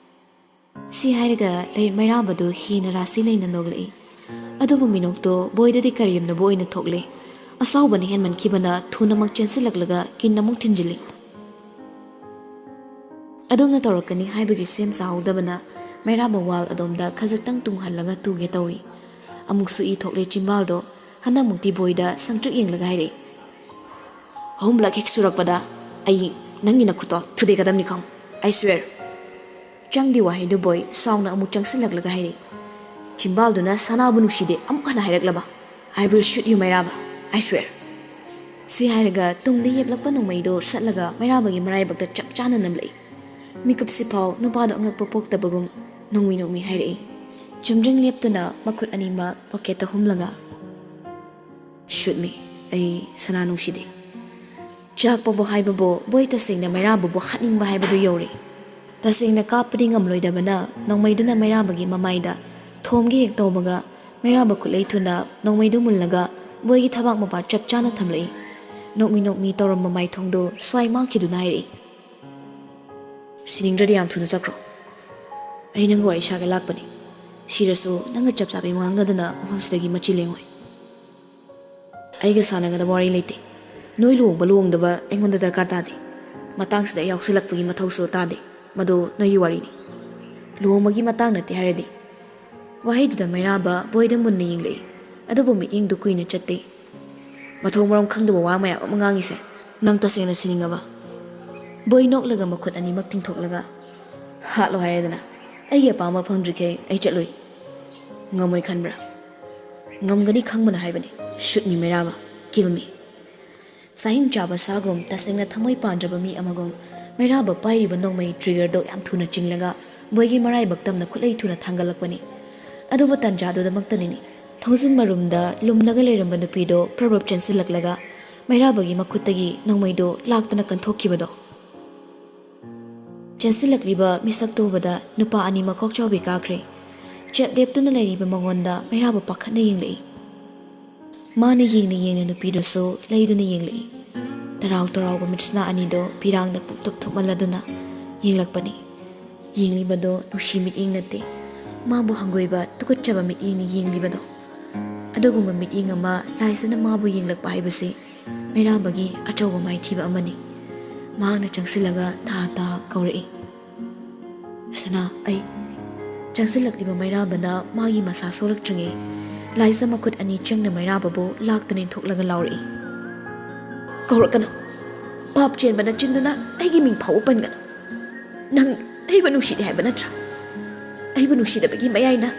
ꯁꯤ ꯍꯥꯏꯔꯒ ꯂꯩ ꯃꯩꯔꯥꯕꯗꯨ ꯍꯦꯟꯅ ꯔꯥꯁꯤ ꯂꯩꯅ ꯅꯣꯛꯂꯛꯏ꯫ ꯑꯗꯨꯕꯨ ꯃꯤꯅꯣꯛꯇꯣ ꯕꯣꯏꯗꯗꯤ ꯀꯔꯦꯝꯅꯕ ꯑꯣꯏꯅ ꯊꯣꯛꯂꯦ꯫ ꯑꯁꯥꯎꯕꯅ ꯍꯦꯟꯃꯟꯈꯤꯕꯅ ꯊꯨꯅꯃꯛ ꯆꯦꯟꯁꯤꯜꯂꯛꯂꯒ ꯀꯤꯟ ꯑꯃꯨꯛ ꯊꯤꯟꯖꯤꯜꯂꯤ꯫ ꯑꯗꯣꯝꯅ ꯇꯧꯔꯛꯀꯅꯤ ꯍꯥꯏꯕꯒꯤ ꯁꯦꯝ ꯁꯥꯍꯧꯗꯕꯅ ꯃꯩꯔꯥꯕ wall ꯑꯗꯣꯝꯗ ꯈꯖꯤꯛꯇꯪ ꯇꯨꯡꯍꯜꯂꯒ ꯇꯨꯒꯦ ꯇꯧꯏ꯫ ꯑꯃꯨꯛꯁꯨ ꯏ ꯊꯣꯛꯂꯦ ꯆꯤꯝꯕꯥꯜꯗꯣ꯫ ꯍꯟꯗꯛꯃꯨꯛꯇꯤ ꯕꯣꯏꯗ ꯁꯪꯇ꯭ꯔꯤꯛ ꯌꯦꯡꯂꯒ ꯍꯥꯏꯔꯛꯏ꯫ ꯑꯍꯨꯝꯂꯛ ꯍꯦꯛ ꯁꯨꯔꯛꯄꯗ ꯑꯩ ꯅꯪꯒꯤ ꯅꯈꯨꯠꯇꯣ ꯊꯨꯗꯦꯛꯀꯗꯕꯅꯤ ꯈꯪꯉꯨ꯫ I swear꯫ ꯆꯪꯗꯦ ꯋꯥꯍꯩꯗꯨ ꯕꯣꯏ ꯁꯥꯎꯅ ꯑꯃꯨꯛ ꯆꯪꯁꯤꯜꯂꯛꯂꯒ ꯍꯥꯏꯔꯛꯏ꯫ ꯆꯤꯝꯕꯥꯜꯗꯨꯅ ꯁꯅꯥꯕꯨ ꯅꯨꯡꯁꯤꯗꯦ ꯑꯃꯨꯛ ꯍꯟꯅ ꯍꯥꯏꯔꯛꯂꯕ? I will shoot you ꯃꯩꯔꯥꯕ, I swear꯫ ꯁꯤ ꯍꯥꯏꯔꯒ ꯇꯨꯡꯗ ꯌꯦꯞꯂꯛꯄ ꯅꯣꯡꯃꯩꯗꯣ ꯁꯠꯂꯒ ꯃꯩꯔꯥꯕꯒꯤ ꯃꯔꯥꯏꯕꯛꯇ ꯆꯞ ꯆꯥꯅ ꯅꯝꯂꯛꯏ꯫ ꯃꯤꯀꯨꯞꯁꯤꯐꯥꯎ ꯅꯨꯄꯥꯗꯣ ꯑꯉꯛꯄ ꯄꯣꯛꯇꯕꯒꯨꯝ ꯅꯣꯡꯃꯤ ꯅꯣꯡꯃꯤ ꯍꯥꯏꯔꯛꯏ꯫ ꯆꯨꯝꯗ꯭ꯔꯤꯡ ꯂꯦꯞꯇꯨꯅ ꯃꯈꯨꯠ ꯑꯅꯤꯃꯛ pocketꯇ ꯍꯨꯝꯂꯒ꯫ Shoot me꯫ ꯑꯩ ꯁꯅꯥ ꯅꯨꯡꯁꯤꯗꯦ꯫ ꯆꯥꯛꯄꯕꯨ ꯍꯥꯏꯕꯕꯨ ꯕꯣꯏ ꯇꯁꯦꯡꯅ ꯃꯩꯔꯥꯕꯕꯨ ꯍꯥꯠꯅꯤꯡꯕ ꯍꯥꯏꯕꯗꯨ ꯌꯧꯔꯦ꯫ ꯇꯁꯦꯡꯅ ꯀꯥꯞꯄꯗꯤ ꯉꯝꯂꯣꯏꯗꯕꯅ ꯅꯣꯡꯃꯩꯗꯨꯅ ꯃꯩꯔꯥꯕꯒꯤ ꯃꯃꯥꯏꯗ ꯊꯣꯝꯒꯦ ꯍꯦꯛ ꯇꯧꯕꯒ ꯃꯩꯔꯥꯕ ꯈꯨꯠꯂꯩ ꯊꯨꯅ ꯅꯣꯡꯃꯩꯗꯨ ꯃꯨꯜꯂꯒ ꯕꯣꯏꯒꯤ ꯊꯕꯥꯛ ꯃꯄꯥ ꯆꯞ ꯆꯥꯅ ꯊꯝꯂꯛꯏ꯫ ꯅꯣꯛꯃꯤ ꯅꯣꯛꯃꯤ ꯇꯧꯔꯝꯕ ꯃꯥꯏꯊꯣꯡꯗꯨ ꯁ꯭ꯋꯥꯏ ꯃꯥꯡꯈꯤꯗꯨꯅ ꯍꯥꯏꯔꯛꯏ꯫ ꯁꯤꯅꯤꯡꯗ꯭ꯔꯗꯤ ꯌꯥꯝ ꯊꯨꯅ ꯆꯠꯈ꯭ꯔꯣ꯫ ꯑꯩ ꯅꯪꯒ ꯋꯥꯔꯤ ꯁꯥꯒꯦ ꯂꯥꯛꯄꯅꯤ꯫ ꯁꯤꯔꯁꯨ ꯅꯪꯒ ꯆꯞ ꯆꯥꯕꯤ ꯉꯥꯡꯅꯗꯅ ꯃꯐꯝꯁꯤꯗꯒꯤ ꯃꯆꯤ ꯂꯦꯡꯉꯣꯏ꯫ ꯑꯩꯒ ꯁꯥꯟꯅꯒꯗꯕ ꯋꯥꯔꯤ ꯂꯩꯇꯦ꯫ ꯅꯣꯏ ꯂꯨꯍꯣꯡꯕ ꯂꯨꯍꯣꯡꯗꯕ ꯑꯩꯉꯣꯟꯗ ꯗꯔꯀꯥꯔ ꯇꯥꯗꯦ꯫ ꯃꯇꯥꯡꯁꯤꯗ ꯑꯩ ꯌꯥꯎꯁꯤꯜꯂꯛꯄꯒꯤ ꯃꯊꯧꯁꯨ ꯇꯥꯗꯦ꯫ ꯃꯗꯨ ꯅꯣꯏꯒꯤ ꯋꯥꯔꯤꯅꯤ꯫ ꯂꯨꯍꯣꯡꯕꯒꯤ ꯃꯇꯥꯡ ꯅꯠꯇꯦ ꯍꯥꯏꯔꯗꯤ꯫ ꯋꯥꯍꯩꯗꯨꯗ ꯃꯩꯔꯥꯕ ꯕꯣꯏꯗ ꯃꯨꯟꯅ ꯌꯦꯡꯂꯛꯏ꯫ ꯑꯗꯨꯕꯨ ꯃꯤꯠꯌꯦꯡꯗꯨ ꯀꯨꯏꯅ ꯆꯠꯇꯦ꯫ ꯃꯊꯣꯡ ꯃꯔꯝ ꯈꯪꯗꯕ ꯋꯥ ꯃꯌꯥꯝ ꯑꯃ ꯉꯥꯡꯉꯤꯁꯦ꯫ ꯅꯪ ꯇꯁꯦꯡꯅ ꯁꯤꯅꯤꯡꯉꯕ? ꯕꯣꯏ ꯅꯣꯛꯂꯒ ꯃꯈꯨꯠ ꯑꯅꯤꯃꯛ ꯇꯤꯡꯊꯣꯛꯂꯒ꯫ ꯍꯥꯠꯂꯣ ꯍꯥꯏꯔꯦꯗꯅ꯫ ꯑꯩꯒꯤ ꯑꯄꯥꯝꯕ ꯐꯪꯗ꯭ꯔꯤꯈꯩ ꯑꯩ ꯆꯠꯂꯨꯏ꯫ ꯉꯝꯃꯣꯏ ꯈꯟꯕ꯭ꯔꯥ? ꯉꯝꯒꯅꯤ ꯈꯪꯕꯅ ꯍꯥꯏꯕꯅꯤ꯫ Shoot me ꯃꯩꯔꯥꯕ꯫ Kill me꯫ ꯆꯥꯍꯤꯡ ꯆꯥꯕ ꯁꯥꯒꯨꯝ ꯇꯁꯦꯡꯅ ꯊꯃꯣꯏ ꯄꯥꯟꯗ꯭ꯔꯕ ꯃꯤ ꯑꯃꯒꯨꯝ ꯃꯩꯔꯥꯕ ꯄꯥꯏꯔꯤꯕ ꯅꯣꯡꯃꯩ triggerꯗꯣ ꯌꯥꯝ ꯊꯨꯅ ꯆꯤꯡꯂꯒ ꯕꯣꯏꯒꯤ ꯃꯔꯥꯏꯕꯛ ꯇꯝꯅ ꯈꯨꯠꯂꯩ ꯊꯨꯅ ꯊꯥꯡꯒꯠꯂꯛꯄꯅꯤ꯫ ꯑꯗꯨꯕꯨ ꯇꯟꯖꯥꯗꯨꯗꯃꯛꯇꯅꯤꯅꯦ, ꯊꯣꯡꯖꯤꯟ ꯃꯔꯨꯝꯗ ꯂꯨꯝꯂꯒ ꯂꯩꯔꯝꯕ ꯅꯨꯄꯤꯗꯣ ꯄ꯭ꯔꯞ ꯄ꯭ꯔꯞ ꯆꯦꯟꯁꯤꯜꯂꯛꯂꯒ ꯃꯩꯔꯥꯕꯒꯤ ꯃꯈꯨꯠꯇꯒꯤ ꯅꯣꯡꯃꯩꯗꯣ ꯂꯥꯛꯇꯅ ꯀꯟꯊꯣꯛꯈꯤꯕꯗꯣ꯫ ꯆꯦꯟꯁꯤꯜꯂꯛꯂꯤꯕ ꯃꯤꯁꯛꯇꯣ ꯎꯕꯗ ꯅꯨꯄꯥ ꯑꯅꯤ ꯃꯀꯣꯛ ꯆꯥꯎꯕꯤ ꯀꯥꯈ꯭ꯔꯦ꯫ ꯆꯞ ꯂꯦꯞꯇꯨꯅ ꯂꯩꯔꯤꯕ ꯃꯉꯣꯟꯗ ꯃꯩꯔꯥꯕ ꯄꯥꯈꯠꯅ ꯌꯦꯡꯂꯛꯏ꯫ ꯃꯥꯅ ꯌꯦꯡꯅ ꯌꯦꯡꯅ ꯅꯨꯄꯤꯗꯨꯁꯨ ꯂꯩꯗꯨꯅ ꯌꯦꯡꯂꯛꯏ꯫ ꯇꯔꯥꯎ ꯇꯔꯥꯎꯕ ꯃꯤꯠꯁꯅꯥ ꯑꯅꯤꯗꯣ ꯄꯤꯔꯥꯡꯅ ꯄꯨꯡꯊꯨꯞ ꯊꯨꯞꯃꯜꯂꯗꯨꯅ ꯌꯦꯡꯂꯛꯄꯅꯤ꯫ ꯌꯦꯡꯂꯤꯕꯗꯣ ꯅꯨꯡꯁꯤ ꯃꯤꯠꯌꯦꯡ ꯅꯠꯇꯦ, ꯃꯥꯕꯨ ꯍꯪꯒꯣꯏꯕ ꯇꯨꯀꯠꯆꯕ ꯃꯤꯠꯌꯦꯡꯅ ꯌꯦꯡꯂꯤꯕꯗꯣ꯫ ꯑꯗꯨꯒꯨꯝꯕ ꯃꯤꯠꯌꯦꯡ ꯑꯃ ꯂꯥꯏꯖꯅ ꯃꯥꯕꯨ ꯌꯦꯡꯂꯛꯄ ꯍꯥꯏꯕꯁꯤ ꯃꯩꯔꯥꯕꯒꯤ ꯑꯆꯧꯕ ꯃꯥꯏꯊꯤꯕ ꯑꯃꯅꯤ꯫ ꯃꯍꯥꯛꯅ ꯆꯪꯁꯤꯜꯂꯒ ꯊꯥ ꯊꯥ ꯀꯧꯔꯛꯏ꯫ "ꯑꯁꯅꯥ, ꯑꯩ..." ꯆꯪꯁꯤꯜꯂꯛꯂꯤꯕ ꯃꯩꯔꯥꯕꯅ ꯃꯥꯒꯤ ꯃꯁꯥ ꯁꯣꯛꯂꯛꯇ꯭ꯔꯤꯉꯩ ꯂꯥꯏꯖ ꯃꯈꯨꯠ ꯑꯅꯤ ꯆꯪꯅ ꯃꯩꯔꯥꯕꯕꯨ ꯂꯥꯛꯇꯅ ꯏꯟꯊꯣꯛꯂꯒ ꯂꯥꯎꯔꯛꯏ꯫ "ꯀꯧꯔꯛꯀꯅꯨ꯫ ꯄꯥꯞ ꯆꯦꯟꯕ ꯅꯆꯤꯟꯗꯨꯅ ꯑꯩꯒꯤ ꯃꯤꯡ ꯐꯥꯎꯕ ꯄꯟꯒꯅꯨ꯫ ꯅꯪ ꯑꯩꯕꯨ ꯅꯨꯡꯁꯤꯗꯦ ꯍꯥꯏꯕ ꯅꯠꯇ꯭ꯔꯥ? ꯑꯩꯕꯨ ꯅꯨꯡꯁꯤꯗꯕꯒꯤ ꯃꯌꯥꯏꯅ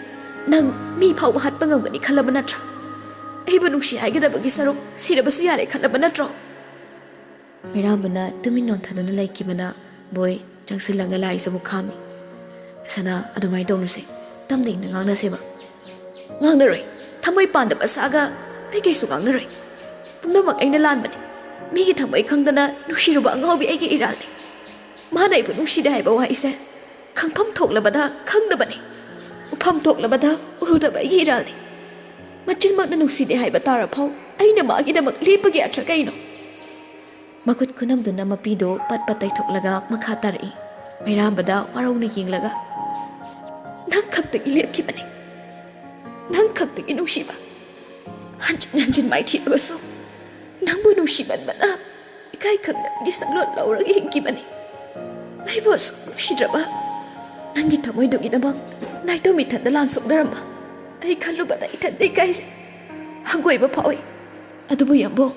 ꯅꯪ ꯃꯤ ꯐꯥꯎꯕ ꯍꯥꯠꯄ ꯉꯝꯒꯅꯤ ꯈꯜꯂꯕ ꯅꯠꯇ꯭ꯔꯥ? ꯑꯩꯕꯨ ꯅꯨꯡꯁꯤ ꯍꯥꯏꯒꯗꯕꯒꯤ ꯁꯔꯨꯛ ꯁꯤꯔꯕꯁꯨ ꯌꯥꯔꯦ ꯈꯜꯂꯕ ꯅꯠꯇ꯭ꯔꯣ?" ꯃꯩꯔꯥꯕꯅ ꯇꯨꯃꯤꯟ ꯅꯣꯟꯊꯗꯨꯅ ꯂꯩꯈꯤꯕꯅ ꯕꯣꯏ ꯆꯪꯁꯤꯜꯂꯒ ꯂꯥꯏꯖꯕꯨ ꯈꯥꯝꯃꯤ꯫ "ꯁꯅꯥ, ꯑꯗꯨꯃꯥꯏꯅ ꯇꯧꯅꯨꯁꯦ꯫ ꯇꯞꯅ ꯏꯪꯅ ꯉꯥꯡꯅꯁꯦꯕ꯫" "ꯉꯥꯡꯅꯔꯣꯏ꯫ ꯊꯃꯣꯏ ꯄꯥꯟꯗꯕ ꯁꯥꯒ ꯑꯩ ꯀꯩꯁꯨ ꯉꯥꯡꯅꯔꯣꯏ꯫ ꯄꯨꯝꯅꯃꯛ ꯑꯩꯅ ꯂꯥꯟꯕꯅꯤ꯫ ꯃꯤꯒꯤ ꯊꯃꯣꯏ ꯈꯪꯗꯅ ꯅꯨꯡꯁꯤꯔꯨꯕ ꯑꯉꯥꯎꯕꯤ ꯑꯩꯒꯤ ꯏꯔꯥꯜꯅꯤ꯫ ꯃꯥꯅ ꯑꯩꯕꯨ ꯅꯨꯡꯁꯤꯗꯦ ꯍꯥꯏꯕ ꯋꯥꯍꯩꯁꯦ ꯈꯪꯐꯝ ꯊꯣꯛꯂꯕꯗ ꯈꯪꯗꯕꯅꯤ, ꯎꯐꯝ ꯊꯣꯛꯂꯕꯗ ꯎꯔꯨꯗꯕ ꯑꯩꯒꯤ ꯏꯔꯥꯜꯅꯤ꯫ ꯃꯆꯤꯟꯃꯛꯅ ꯅꯨꯡꯁꯤꯗꯦ ꯍꯥꯏꯕ ꯇꯥꯔꯐꯥꯎ ꯑꯩꯅ ꯃꯥꯒꯤꯗꯃꯛ ꯂꯦꯞꯄꯒꯤ ꯑꯔꯊ ꯀꯩꯅꯣ?" ꯃꯈꯨꯠ ꯈꯨꯅꯝꯗꯨꯅ ꯃꯄꯤꯗꯨ ꯄꯠ ꯄꯠ ꯇꯩꯊꯣꯛꯂꯒ ꯃꯈꯥ ꯇꯥꯔꯛꯏ꯫ ꯃꯩꯔꯥꯕꯗ ꯋꯥꯔꯧꯅ ꯌꯦꯡꯂꯒ, "ꯅꯪ ꯈꯛꯇꯒꯤ ꯂꯦꯞꯈꯤꯕꯅꯤ, ꯅꯪ ꯈꯛꯇꯒꯤ ꯅꯨꯡꯁꯤꯕ꯫ ꯍꯟꯖꯤꯟ ꯍꯟꯖꯤꯟ ꯃꯥꯏꯊꯤꯔꯕꯁꯨ ꯅꯪꯕꯨ ꯅꯨꯡꯁꯤꯃꯟꯕꯅ ꯏꯀꯥꯏ ꯈꯪꯗꯕꯒꯤ ꯁꯛꯂꯣꯟ ꯂꯧꯔꯒ ꯍꯤꯡꯈꯤꯕꯅꯤ꯫ ꯑꯩꯕꯨ ꯑꯁꯨꯛ ꯅꯨꯡꯁꯤꯗ꯭ꯔꯕ ꯅꯪꯒꯤ ꯊꯃꯣꯏꯗꯨꯒꯤꯗꯃꯛ ꯅꯥꯏꯇꯣꯝ ꯏꯊꯟꯗ ꯂꯥꯟ ꯁꯣꯛꯅꯔꯝꯕ ꯑꯩ ꯈꯜꯂꯨꯕꯗ ꯏꯊꯟꯗ ꯏꯀꯥꯏꯖꯩ, ꯍꯪꯒꯣꯏꯕ ꯐꯥꯎꯏ꯫ ꯑꯗꯨꯕꯨ ꯌꯥꯝꯕꯨꯡ,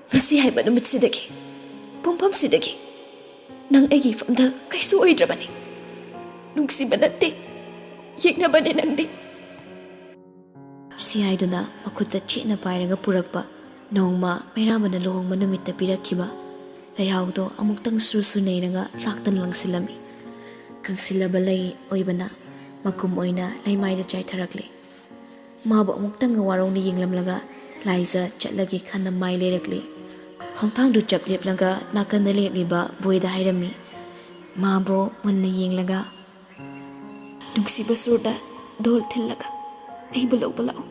ꯉꯁꯤ ꯍꯥꯏꯕ ꯅꯨꯃꯤꯠꯁꯤꯗꯒꯤ, ꯄꯨꯡꯐꯝꯁꯤꯗꯒꯤ ꯅꯪ ꯑꯩꯒꯤ ꯏꯐꯝꯗ ꯀꯩꯁꯨ ꯑꯣꯏꯗ꯭ꯔꯕꯅꯤ꯫ ꯅꯨꯡꯁꯤꯕ ꯅꯠꯇꯦ, ꯌꯦꯛꯅꯕꯅꯦ ꯅꯪꯗꯤ꯫" ꯁꯤ ꯍꯥꯏꯗꯨꯅ ꯃꯈꯨꯠꯇ ꯆꯦꯠꯅ ꯄꯥꯏꯔꯒ ꯄꯨꯔꯛꯄ ꯅꯣꯡꯃ ꯃꯩꯔꯥꯕꯅ ꯂꯨꯍꯣꯡꯕ ꯅꯨꯃꯤꯠꯇ ꯄꯤꯔꯛꯈꯤꯕ ꯂꯩꯍꯥꯎꯗꯣ ꯑꯃꯨꯛꯇꯪ ꯁꯨꯔ ꯁꯨꯔ ꯅꯩꯔꯒ ꯂꯥꯛꯇꯅ ꯂꯪꯁꯤꯜꯂꯝꯃꯤ꯫ ꯀꯪꯁꯤꯜꯂꯕ ꯂꯩ ꯑꯣꯏꯕꯅ ꯃꯀꯨꯝ ꯑꯣꯏꯅ ꯂꯩꯃꯥꯏꯗ ꯆꯥꯏꯊꯔꯛꯂꯦ꯫ ꯃꯥꯕꯨ ꯑꯃꯨꯛꯇꯪꯒ ꯋꯥꯔꯧꯅ ꯌꯦꯡꯂꯝꯂꯒ ꯂꯥꯏꯖ ꯆꯠꯂꯒꯦ ꯈꯟꯅ ꯃꯥꯏ ꯂꯩꯔꯛꯂꯦ꯫ ꯈꯣꯡꯊꯥꯡꯗꯨ ꯆꯞ ꯂꯦꯞꯂꯒ ꯅꯥꯀꯟꯗ ꯂꯦꯞꯂꯤꯕ ꯕꯣꯏꯗ ꯍꯥꯏꯔꯝꯃꯤ꯫ ꯃꯥꯕꯨ ꯃꯨꯟꯅ ꯌꯦꯡꯂꯒ, "ꯅꯨꯡꯁꯤꯕ ꯁꯨꯔꯗ ꯙꯣꯜ ꯊꯤꯜꯂꯒ ꯑꯩꯕꯨ ꯂꯧꯕ ꯂꯥꯛꯎ꯫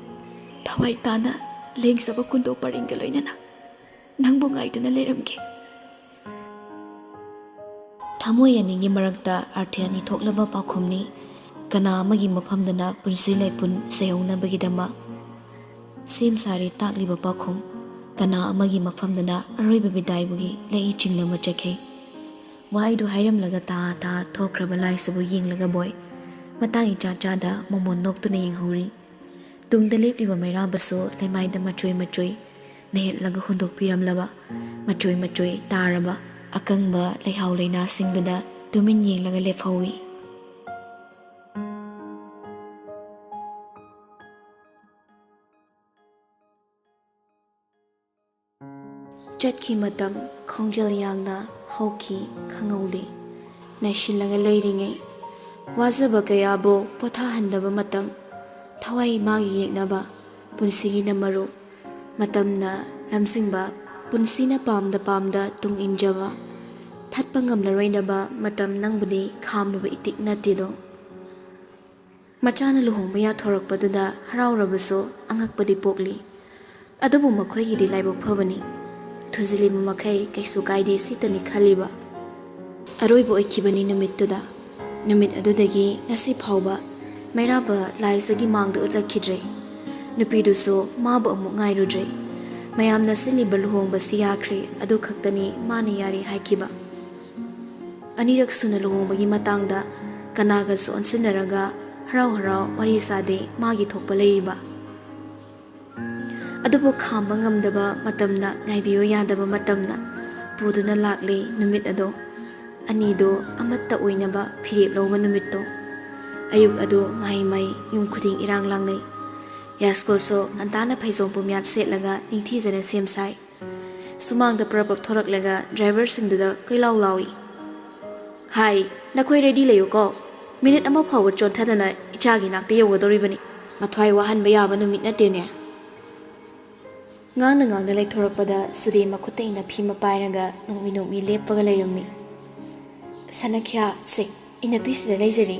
ꯊꯋꯥꯏ ꯇꯥꯅ ꯂꯦꯡꯖꯕ ꯀꯨꯟꯗꯣ ꯄꯔꯤꯡꯒ ꯂꯣꯏꯅꯅ ꯅꯪꯕꯨ ꯉꯥꯏꯗꯨꯅ ꯂꯩꯔꯝꯒꯦ꯫" ꯊꯃꯣꯏ ꯑꯅꯤꯒꯤ ꯃꯔꯛꯇ ꯑꯔꯊ ꯑꯅꯤ ꯊꯣꯛꯂꯕ ꯄꯥꯎꯈꯨꯝꯅꯤ꯫ ꯀꯅꯥ ꯑꯃꯒꯤ ꯃꯐꯝꯗꯅ ꯄꯨꯟꯁꯤ ꯂꯩꯄꯨꯟ ꯁꯩꯍꯧꯅꯕꯒꯤꯗꯃꯛ ꯁꯦꯝ ꯁꯥꯔꯦ ꯇꯥꯛꯂꯤꯕ ꯄꯥꯎꯈꯨꯝ, ꯀꯅꯥ ꯑꯃꯒꯤ ꯃꯐꯝꯗꯅ ꯑꯔꯣꯏꯕ ꯕꯤꯗꯥꯏꯕꯨꯒꯤ ꯂꯩꯏ ꯆꯤꯡꯂꯝꯕ ꯆꯠꯈꯤ꯫ ꯋꯥꯍꯩꯗꯨ ꯍꯥꯏꯔꯝꯂꯒ ꯇꯥ ꯇꯥ ꯊꯣꯛꯈ꯭ꯔꯕ ꯂꯥꯏꯁꯤꯕꯨ ꯌꯦꯡꯂꯒ ꯕꯣꯏ ꯃꯇꯥꯡ ꯏꯆꯥ ꯆꯥꯗ ꯃꯣꯃꯣꯟ ꯅꯣꯛꯇꯨꯅ ꯌꯦꯡꯍꯧꯔꯤ꯫ ꯇꯨꯡꯗ ꯂꯦꯞꯂꯤꯕ ꯃꯩꯔꯥꯕꯁꯨ ꯂꯩꯃꯥꯏꯗ ꯃꯆꯣꯏ ꯃꯆꯣꯏ ꯅꯩꯍꯠꯂꯒ ꯍꯨꯟꯗꯣꯛꯄꯤꯔꯝꯂꯕ ꯃꯆꯣꯏ ꯃꯆꯣꯏ ꯇꯥꯔꯕ ꯑꯀꯪꯕ ꯂꯩꯍꯥꯎ ꯂꯩꯅꯥꯁꯤꯡꯗꯨꯗ ꯇꯨꯃꯤꯟ ꯌꯦꯡꯂꯒ ꯂꯦꯞꯍꯧꯏ꯫ ꯆꯠꯈꯤ ꯃꯇꯝ ꯈꯣꯡꯖꯦꯜ ꯌꯥꯡꯅ ꯍꯧꯈꯤ ꯈꯪꯍꯧꯗꯦ꯫ ꯅꯩꯁꯤꯜꯂꯒ ꯂꯩꯔꯤꯉꯩ ꯋꯥꯖꯕ ꯀꯌꯥꯕꯨ ꯄꯣꯊꯥꯍꯟꯗꯕ ꯃꯇꯝ, ꯊꯋꯥꯏ ꯃꯥꯒꯤ ꯌꯦꯛꯅꯕ ꯄꯨꯟꯁꯤꯒꯤꯅ ꯃꯔꯨꯞ꯫ ꯃꯇꯝꯅ ꯂꯝꯖꯤꯡꯕ ꯄꯨꯟꯁꯤꯅ ꯄꯥꯝꯗ ꯄꯥꯝꯗ ꯇꯨꯡ ꯏꯟꯖꯕ꯫ ꯊꯠꯄ ꯉꯝꯂꯔꯣꯏꯗꯕ ꯃꯇꯝ ꯅꯪꯕꯨꯗꯤ ꯈꯥꯝꯂꯨꯕ ꯏꯇꯤꯛ ꯅꯠꯇꯦꯗꯣ꯫ ꯃꯆꯥꯅ ꯂꯨꯍꯣꯡꯕ ꯌꯥꯊꯣꯔꯛꯄꯗꯨꯗ ꯍꯔꯥꯎꯔꯕꯁꯨ ꯑꯉꯛꯄꯗꯤ ꯄꯣꯛꯂꯤ꯫ ꯑꯗꯨꯕꯨ ꯃꯈꯣꯏꯒꯤꯗꯤ ꯂꯥꯏꯕꯛ ꯐꯕꯅꯤ꯫ ꯊꯨꯖꯤꯜꯂꯤꯕ ꯃꯈꯩ ꯀꯩꯁꯨ ꯀꯥꯏꯗꯦ ꯁꯤꯇꯅꯤ ꯈꯜꯂꯤꯕ꯫ ꯑꯔꯣꯏꯕ ꯑꯣꯏꯈꯤꯕꯅꯤ ꯅꯨꯃꯤꯠꯇꯨꯗ꯫ ꯅꯨꯃꯤꯠ ꯑꯗꯨꯗꯒꯤ ꯉꯁꯤ ꯐꯥꯎꯕ ꯃꯩꯔꯥꯕ ꯂꯥꯏꯖꯒꯤ ꯃꯥꯡꯗ ꯎꯠꯂꯛꯈꯤꯗ꯭ꯔꯦ꯫ ꯅꯨꯄꯤꯗꯨꯁꯨ ꯃꯥꯕꯨ ꯑꯃꯨꯛ ꯉꯥꯏꯔꯨꯗ꯭ꯔꯦ꯫ ꯃꯌꯥꯝꯅ ꯁꯤꯜꯂꯤꯕ ꯂꯨꯍꯣꯡꯕꯁꯤ ꯌꯥꯈ꯭ꯔꯦ, ꯑꯗꯨ ꯈꯛꯇꯅꯤ ꯃꯥꯅ ꯌꯥꯔꯦ ꯍꯥꯏꯈꯤꯕ꯫ ꯑꯅꯤꯔꯛ ꯁꯨꯅ ꯂꯨꯍꯣꯡꯕꯒꯤ ꯃꯇꯥꯡꯗ ꯀꯅꯥꯒꯁꯨ ꯑꯣꯟꯁꯤꯟꯅꯔꯒ ꯍꯔꯥꯎ ꯍꯔꯥꯎ ꯋꯥꯔꯤ ꯁꯥꯗꯦ ꯃꯥꯒꯤ ꯊꯣꯛꯄ ꯂꯩꯔꯤꯕ꯫ ꯑꯗꯨꯕꯨ ꯈꯥꯝꯕ ꯉꯝꯗꯕ ꯃꯇꯝꯅ, ꯉꯥꯏꯕꯤꯌꯨ ꯌꯥꯗꯕ ꯃꯇꯝꯅ ꯄꯨꯗꯨꯅ ꯂꯥꯛꯂꯦ ꯅꯨꯃꯤꯠ ꯑꯗꯣ꯫ ꯑꯅꯤꯗꯣ ꯑꯃꯠꯇ ꯑꯣꯏꯅꯕ ꯐꯤꯔꯦꯞ ꯂꯧꯕ ꯅꯨꯃꯤꯠꯇꯣ꯫ ꯑꯌꯨꯛ ꯑꯗꯨ ꯃꯍꯩ ꯃꯍꯩ ꯌꯨꯝ ꯈꯨꯗꯤꯡ ꯏꯔꯥꯡ ꯂꯥꯡꯅꯩ꯫ ꯌꯥꯏꯁ꯭ꯀꯨꯜꯁꯨ ꯉꯟꯇꯥꯅ ꯐꯩꯖꯣꯝ ꯄꯨꯝꯌꯥꯠ ꯁꯦꯠꯂꯒ ꯅꯤꯡꯊꯤꯖꯅ ꯁꯦꯝ ꯁꯥꯏ꯫ ꯁꯨꯃꯥꯡꯗ ꯄ꯭ꯔꯕꯞ ꯊꯣꯔꯛꯂꯒ ꯗ꯭ꯔꯥꯏꯚꯔꯁꯤꯡꯗꯨꯗ ꯀꯣꯏꯂꯥꯎ ꯂꯥꯎꯏ꯫ "ꯍꯥꯏ, ꯅꯈꯣꯏ ꯔꯦꯗꯤ ꯂꯩꯌꯨꯀꯣ꯫ ꯃꯤꯅꯤꯠ ꯑꯃ ꯐꯥꯎꯕ ꯆꯣꯟꯊꯗꯅ ꯏꯆꯥꯒꯤ ꯅꯥꯛꯇ ꯌꯧꯒꯗꯧꯔꯤꯕꯅꯤ꯫ ꯃꯊ꯭ꯋꯥꯏ ꯋꯥꯍꯟꯕ ꯌꯥꯕ ꯅꯨꯃꯤꯠ ꯅꯠꯇꯦꯅꯦ꯫" ꯉꯥꯡꯅ ꯉꯥꯡꯅ ꯂꯩꯊꯣꯔꯛꯄꯗ ꯁꯨꯗꯦ ꯃꯈꯨꯠꯇ ꯏꯟꯅꯐꯤ ꯑꯃ ꯄꯥꯏꯔꯒ ꯅꯣꯛꯃꯤ ꯅꯣꯛꯃꯤ ꯂꯦꯞꯄꯒ ꯂꯩꯔꯝꯃꯤ꯫ "ꯁꯅꯈ꯭ꯌꯥ, ꯁꯦ, ꯏꯟꯅꯐꯤꯁꯤꯗ ꯂꯩꯖꯔꯤ꯫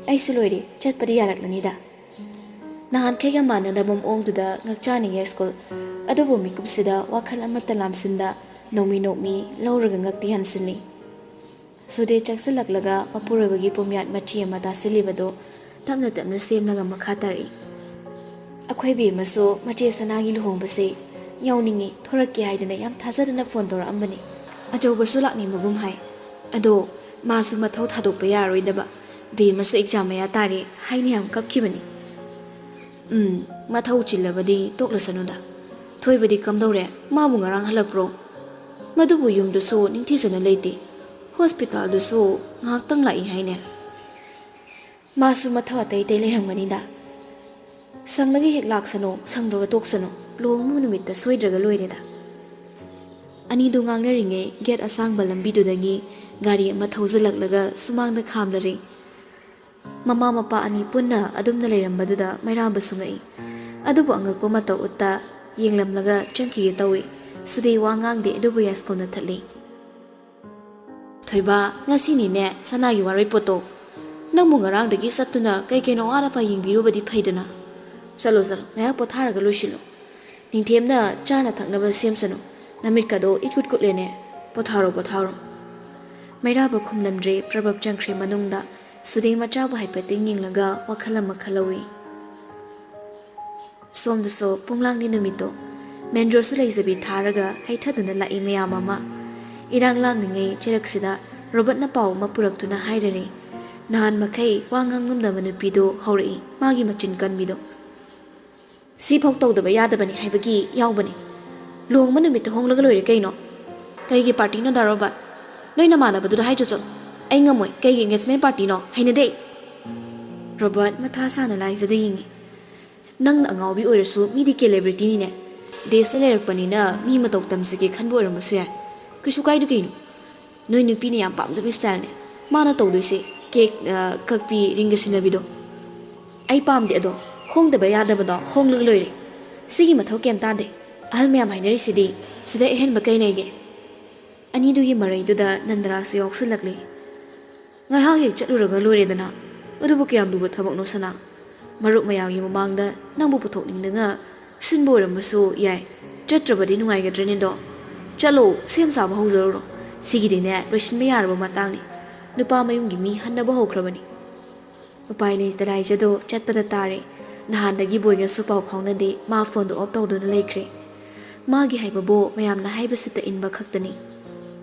ꯑꯩꯁꯨ ꯂꯣꯏꯔꯦ, ꯆꯠꯄꯗꯤ ꯌꯥꯔꯛꯂꯅꯤꯗ꯫" ꯅꯍꯥꯟꯈꯩꯒ ꯃꯥꯟꯅꯗꯕ ꯃꯑꯣꯡꯗꯨꯗ ꯉꯛꯆꯥꯅ ꯌꯥꯏꯁ꯭ꯀꯨꯜ꯫ ꯑꯗꯨꯕꯨ ꯃꯤꯀꯨꯞꯁꯤꯗ ꯋꯥꯈꯜ ꯑꯃꯠꯇ ꯂꯥꯝꯁꯤꯟꯗ ꯅꯣꯛꯃꯤ ꯅꯣꯛꯃꯤ ꯂꯧꯔꯒ ꯉꯛꯇꯤ ꯍꯟꯁꯤꯜꯂꯤ꯫ ꯁꯨꯗꯦ ꯆꯪꯁꯤꯜꯂꯛꯂꯒ ꯃꯄꯨꯔꯣꯏꯕꯒꯤ ꯄꯨꯝꯌꯥꯠ ꯃꯆꯦ ꯑꯃ ꯇꯥꯁꯤꯜꯂꯤꯕꯗꯨ ꯇꯞꯅ ꯇꯞꯅ ꯁꯦꯝꯂꯒ ꯃꯈꯥ ꯇꯥꯔꯛꯏ꯫ "ꯑꯩꯈꯣꯏ ꯕꯦꯝꯃꯁꯨ ꯃꯆꯦ ꯁꯅꯥꯒꯤ ꯂꯨꯍꯣꯡꯕꯁꯦ ꯌꯥꯎꯅꯤꯡꯉꯤ, ꯊꯣꯔꯛꯀꯦ ꯍꯥꯏꯗꯅ ꯌꯥꯝ ꯊꯥꯖꯗꯅ ꯐꯣꯟ ꯇꯧꯔꯛꯑꯝꯕꯅꯤ꯫ ꯑꯆꯧꯕꯁꯨ ꯂꯥꯛꯅꯤꯡꯕꯒꯨꯝ ꯍꯥꯏ꯫ ꯑꯗꯣ ꯃꯥꯁꯨ ꯃꯊꯧ ꯊꯥꯗꯣꯛꯄ ꯌꯥꯔꯣꯏꯗꯕ꯫ ꯕꯦꯝꯃꯁꯨ ꯑꯦꯛꯖꯥꯝ ꯃꯌꯥ ꯇꯥꯔꯦ ꯍꯥꯏꯅ ꯌꯥꯝ ꯀꯞꯈꯤꯕꯅꯤ꯫" "ꯎꯝ, ꯃꯊꯧ ꯆꯤꯜꯂꯕꯗꯤ ꯇꯣꯛꯂꯁꯅꯨꯗ꯫ ꯊꯣꯏꯕꯗꯤ ꯀꯝꯗꯧꯔꯦ? ꯃꯥꯕꯨ ꯉꯔꯥꯡ ꯍꯜꯂꯛꯄ꯭ꯔꯣ? ꯃꯗꯨꯕꯨ ꯌꯨꯝꯗꯁꯨ ꯅꯤꯡꯊꯤꯖꯅ ꯂꯩꯇꯦ꯫ ꯍꯣꯁꯄꯤꯇꯥꯜꯗꯁꯨ ꯉꯥꯏꯍꯥꯛꯇꯪ ꯂꯥꯛꯏ ꯍꯥꯏꯅꯦ꯫" "ꯃꯥꯁꯨ ꯃꯊꯧ ꯑꯇꯩ ꯑꯇꯩ ꯂꯩꯔꯝꯒꯅꯤꯗ꯫ ꯁꯪꯂꯒ ꯍꯦꯛ ꯂꯥꯛꯁꯅꯨ, ꯁꯪꯗ꯭ꯔꯒ ꯇꯣꯛꯁꯅꯨ꯫ ꯂꯨꯍꯣꯡꯕ ꯅꯨꯃꯤꯠꯇ ꯁꯣꯏꯗ꯭ꯔꯒ ꯂꯣꯏꯔꯦꯗ꯫" ꯑꯅꯤꯗꯨ ꯉꯥꯡꯅꯔꯤꯉꯩ ꯒꯦꯠ ꯑꯁꯥꯡꯕ ꯂꯝꯕꯤꯗꯨꯗꯒꯤ ꯒꯥꯔꯤ ꯑꯃ ꯊꯧꯖꯤꯜꯂꯛꯂꯒ ꯁꯨꯃꯥꯡꯗ ꯈꯥꯝꯂꯔꯦ꯫ ꯃꯃꯥ ꯃꯄꯥ ꯑꯅꯤ ꯄꯨꯟꯅ ꯑꯗꯨꯝꯅ ꯂꯩꯔꯝꯕꯗꯨꯗ ꯃꯩꯔꯥꯕꯁꯨ ꯉꯛꯏ꯫ ꯑꯗꯨꯕꯨ ꯑꯉꯛꯄ ꯃꯇꯧ ꯎꯠꯇ ꯌꯦꯡꯂꯝꯂꯒ ꯆꯪꯈꯤꯒꯦ ꯇꯧꯏ꯫ ꯁꯨꯗꯦ ꯋꯥ ꯉꯥꯡꯗꯦ, ꯑꯗꯨꯕꯨ ꯌꯥꯏꯁ꯭ꯀꯨꯜꯅ ꯊꯠꯂꯤ꯫ "ꯊꯣꯏꯕ, ꯉꯁꯤꯅꯤꯅꯦ ꯁꯅꯥꯒꯤ ꯋꯥꯔꯣꯏ ꯄꯣꯠꯇꯣ꯫ ꯅꯪꯕꯨ ꯉꯔꯥꯡꯗꯒꯤ ꯆꯠꯇꯨꯅ ꯀꯩ ꯀꯩꯅꯣ ꯑꯋꯥꯠ ꯑꯄꯥ ꯌꯦꯡꯕꯤꯔꯨꯕꯗꯤ ꯐꯩꯗꯅ꯫ ꯆꯠꯂꯣ, ꯆꯠꯂꯣ, ꯉꯥꯏꯍꯥꯛ ꯄꯣꯊꯥꯔꯒ ꯂꯣꯏꯁꯤꯜꯂꯣ꯫ ꯅꯤꯡꯊꯦꯝꯅ ꯆꯥꯅ ꯊꯛꯅꯕ ꯁꯦꯝꯁꯅꯨ꯫ ꯅꯃꯤꯠꯀꯗꯣ ꯏꯠ ꯀꯨꯠ ꯀꯨꯠꯂꯦꯅꯦ꯫ ꯄꯣꯊꯥꯔꯣ, ꯄꯣꯊꯥꯔꯣ꯫" ꯃꯩꯔꯥꯕ ꯈꯨꯝꯂꯝꯗ꯭ꯔꯦ꯫ ꯄ꯭ꯔꯕꯞ ꯆꯪꯈ꯭ꯔꯦ ꯃꯅꯨꯡꯗ꯫ ꯁꯨꯗꯦ ꯃꯆꯥꯕꯨ ꯍꯥꯏꯐꯦꯠꯇꯪ ꯌꯦꯡꯂꯒ ꯋꯥꯈꯜ ꯑꯃ ꯈꯜꯍꯧꯏ꯫ ꯁꯣꯝꯗꯁꯨ ꯄꯨꯡꯂꯥꯡꯅꯤ ꯅꯨꯃꯤꯠꯇꯣ꯫ ꯃꯦꯟ ꯔꯣꯗꯁꯨ ꯂꯩꯖꯕꯤ ꯊꯥꯔꯒ ꯍꯩꯊꯗꯨꯅ ꯂꯥꯛꯏ ꯃꯌꯥꯝ ꯑꯃ꯫ ꯏꯔꯥꯡ ꯂꯥꯡꯂꯤꯉꯩ ꯆꯩꯔꯛꯁꯤꯗ ꯔꯣꯕꯔꯠꯅ ꯄꯥꯎ ꯑꯃ ꯄꯨꯔꯛꯇꯨꯅ ꯍꯥꯏꯔꯔꯦ꯫ ꯅꯍꯥꯟ ꯃꯈꯩ ꯋꯥ ꯉꯥꯡꯉꯝꯗꯕ ꯅꯨꯄꯤꯗꯣ ꯍꯧꯔꯛꯏ, ꯃꯥꯒꯤ ꯃꯆꯤꯟ ꯀꯟꯕꯤꯗꯣ꯫ "ꯁꯤꯐꯥꯎ ꯇꯧꯗꯕ ꯌꯥꯗꯕꯅꯤ ꯍꯥꯏꯕꯒꯤ ꯌꯥꯎꯕꯅꯤ꯫ ꯂꯨꯍꯣꯡꯕ ꯅꯨꯃꯤꯠꯇ ꯍꯣꯡꯂꯒ ꯂꯣꯏꯔꯦ ꯀꯩꯅꯣ꯫ ꯀꯩꯒꯤ ꯄꯥꯔꯇꯤꯅꯣ ꯗꯥ ꯔꯣꯕꯥꯔꯠ? ꯅꯣꯏ ꯅꯃꯥꯟꯅꯕꯗꯨꯗ ꯍꯥꯏꯗ꯭ꯔꯣ ꯆꯠꯂꯣ꯫ ꯑꯩ ꯉꯝꯃꯣꯏ꯫ ꯀꯩꯒꯤ ꯑꯦꯡꯒꯦꯖꯃꯦꯟ ꯄꯥꯔꯇꯤꯅꯣ? ꯍꯩꯅꯗꯦ ꯑꯩ꯫" ꯔꯣꯕꯥꯔꯠ ꯃꯊꯥ ꯁꯥꯅ ꯂꯥꯏꯖꯗ ꯌꯦꯡꯉꯤ꯫ ꯅꯪꯅ ꯑꯉꯥꯎꯕꯤ ꯑꯣꯏꯔꯁꯨ ꯃꯤꯗꯤ celebrityꯅꯤꯅꯦ꯫ ꯗꯦꯁꯇ ꯂꯩꯔꯛꯄꯅꯤꯅ ꯃꯤ ꯃꯇꯧ ꯇꯝꯖꯒꯦ ꯈꯟꯕ ꯑꯣꯏꯔꯝꯕꯁꯨ ꯌꯥꯏ꯫ ꯀꯩꯁꯨ ꯀꯥꯏꯗꯦ ꯀꯩꯅꯣ꯫ ꯅꯣꯏ ꯅꯨꯄꯤꯅ ꯌꯥꯝ ꯄꯥꯝꯖꯕ styleꯅꯦ꯫ ꯃꯥꯅ ꯇꯧꯗꯣꯏꯁꯦ ꯀꯦꯛ, ꯑ, ꯀꯛꯄꯤ, ꯔꯤꯡꯒ ꯁꯤꯟꯅꯕꯤꯗꯣ꯫ ꯑꯩ ꯄꯥꯝꯗꯦ ꯑꯗꯣ꯫ ꯍꯣꯡꯗꯕ ꯌꯥꯗꯕꯗꯣ ꯍꯣꯡꯂꯒ ꯂꯣꯏꯔꯦ꯫ ꯁꯤꯒꯤ ꯃꯊꯧ ꯀꯩꯝ ꯇꯥꯗꯦ꯫ ꯑꯍꯜ ꯃꯌꯥꯝ ꯍꯥꯏꯅꯔꯤꯁꯤꯗꯤ ꯁꯤꯗ ꯑꯍꯦꯟꯕ ꯀꯩ ꯂꯩꯒꯦ? ꯑꯅꯤꯗꯨꯒꯤ ꯃꯔꯩꯗꯨꯗ ꯅꯟꯗꯔꯥꯖꯁꯨ ꯌꯥꯎꯁꯤꯜꯂꯛꯂꯦ꯫ ꯉꯥꯏꯍꯥꯛ ꯍꯦꯛ ꯆꯠꯂꯨꯔꯒ ꯂꯣꯏꯔꯦꯗꯅ꯫ ꯑꯗꯨꯕꯨ ꯀꯌꯥꯝ ꯂꯨꯕ ꯊꯕꯛꯅꯣ ꯁꯅꯥ? ꯃꯔꯨꯞ ꯃꯌꯥꯝꯒꯤ ꯃꯃꯥꯡꯗ ꯅꯪꯕꯨ ꯄꯨꯊꯣꯛꯅꯤꯡꯗꯅ ꯁꯤꯟꯕ ꯑꯣꯏꯔꯝꯕꯁꯨ ꯌꯥꯏ꯫ ꯆꯠꯇ꯭ꯔꯕꯗꯤ ꯅꯨꯡꯉꯥꯏꯒꯗ꯭ꯔꯅꯦꯗꯣ? ꯆꯠꯂꯣ, ꯁꯦꯝ ꯁꯥꯕ ꯍꯧꯖꯔꯨꯔꯣ꯫ ꯁꯤꯒꯤꯗꯤꯅꯦ, ꯂꯣꯏꯁꯤꯟꯕ ꯌꯥꯔꯕ ꯃꯇꯥꯡꯅꯤ꯫ ꯅꯨꯄꯥ ꯃꯌꯨꯝꯒꯤ ꯃꯤ ꯍꯟꯅꯕ ꯍꯧꯈ꯭ꯔꯕꯅꯤ꯫ ꯎꯄꯥꯏ ꯂꯩꯇ ꯂꯥꯏꯖꯗꯣ ꯆꯠꯄꯗ ꯇꯥꯔꯦ꯫ ꯅꯍꯥꯟꯗꯒꯤ ꯕꯣꯏꯒꯁꯨ ꯄꯥꯎ ꯐꯥꯎꯅꯗꯦ, ꯃꯥ ꯐꯣꯟꯗꯣ off ꯇꯧꯗꯨꯅ ꯂꯩꯈ꯭ꯔꯦ꯫ ꯃꯥꯒꯤ ꯍꯥꯏꯕꯕꯨ ꯃꯌꯥꯝꯅ ꯍꯥꯏꯕꯁꯤꯇ ꯏꯟꯕ ꯈꯛꯇꯅꯤ꯫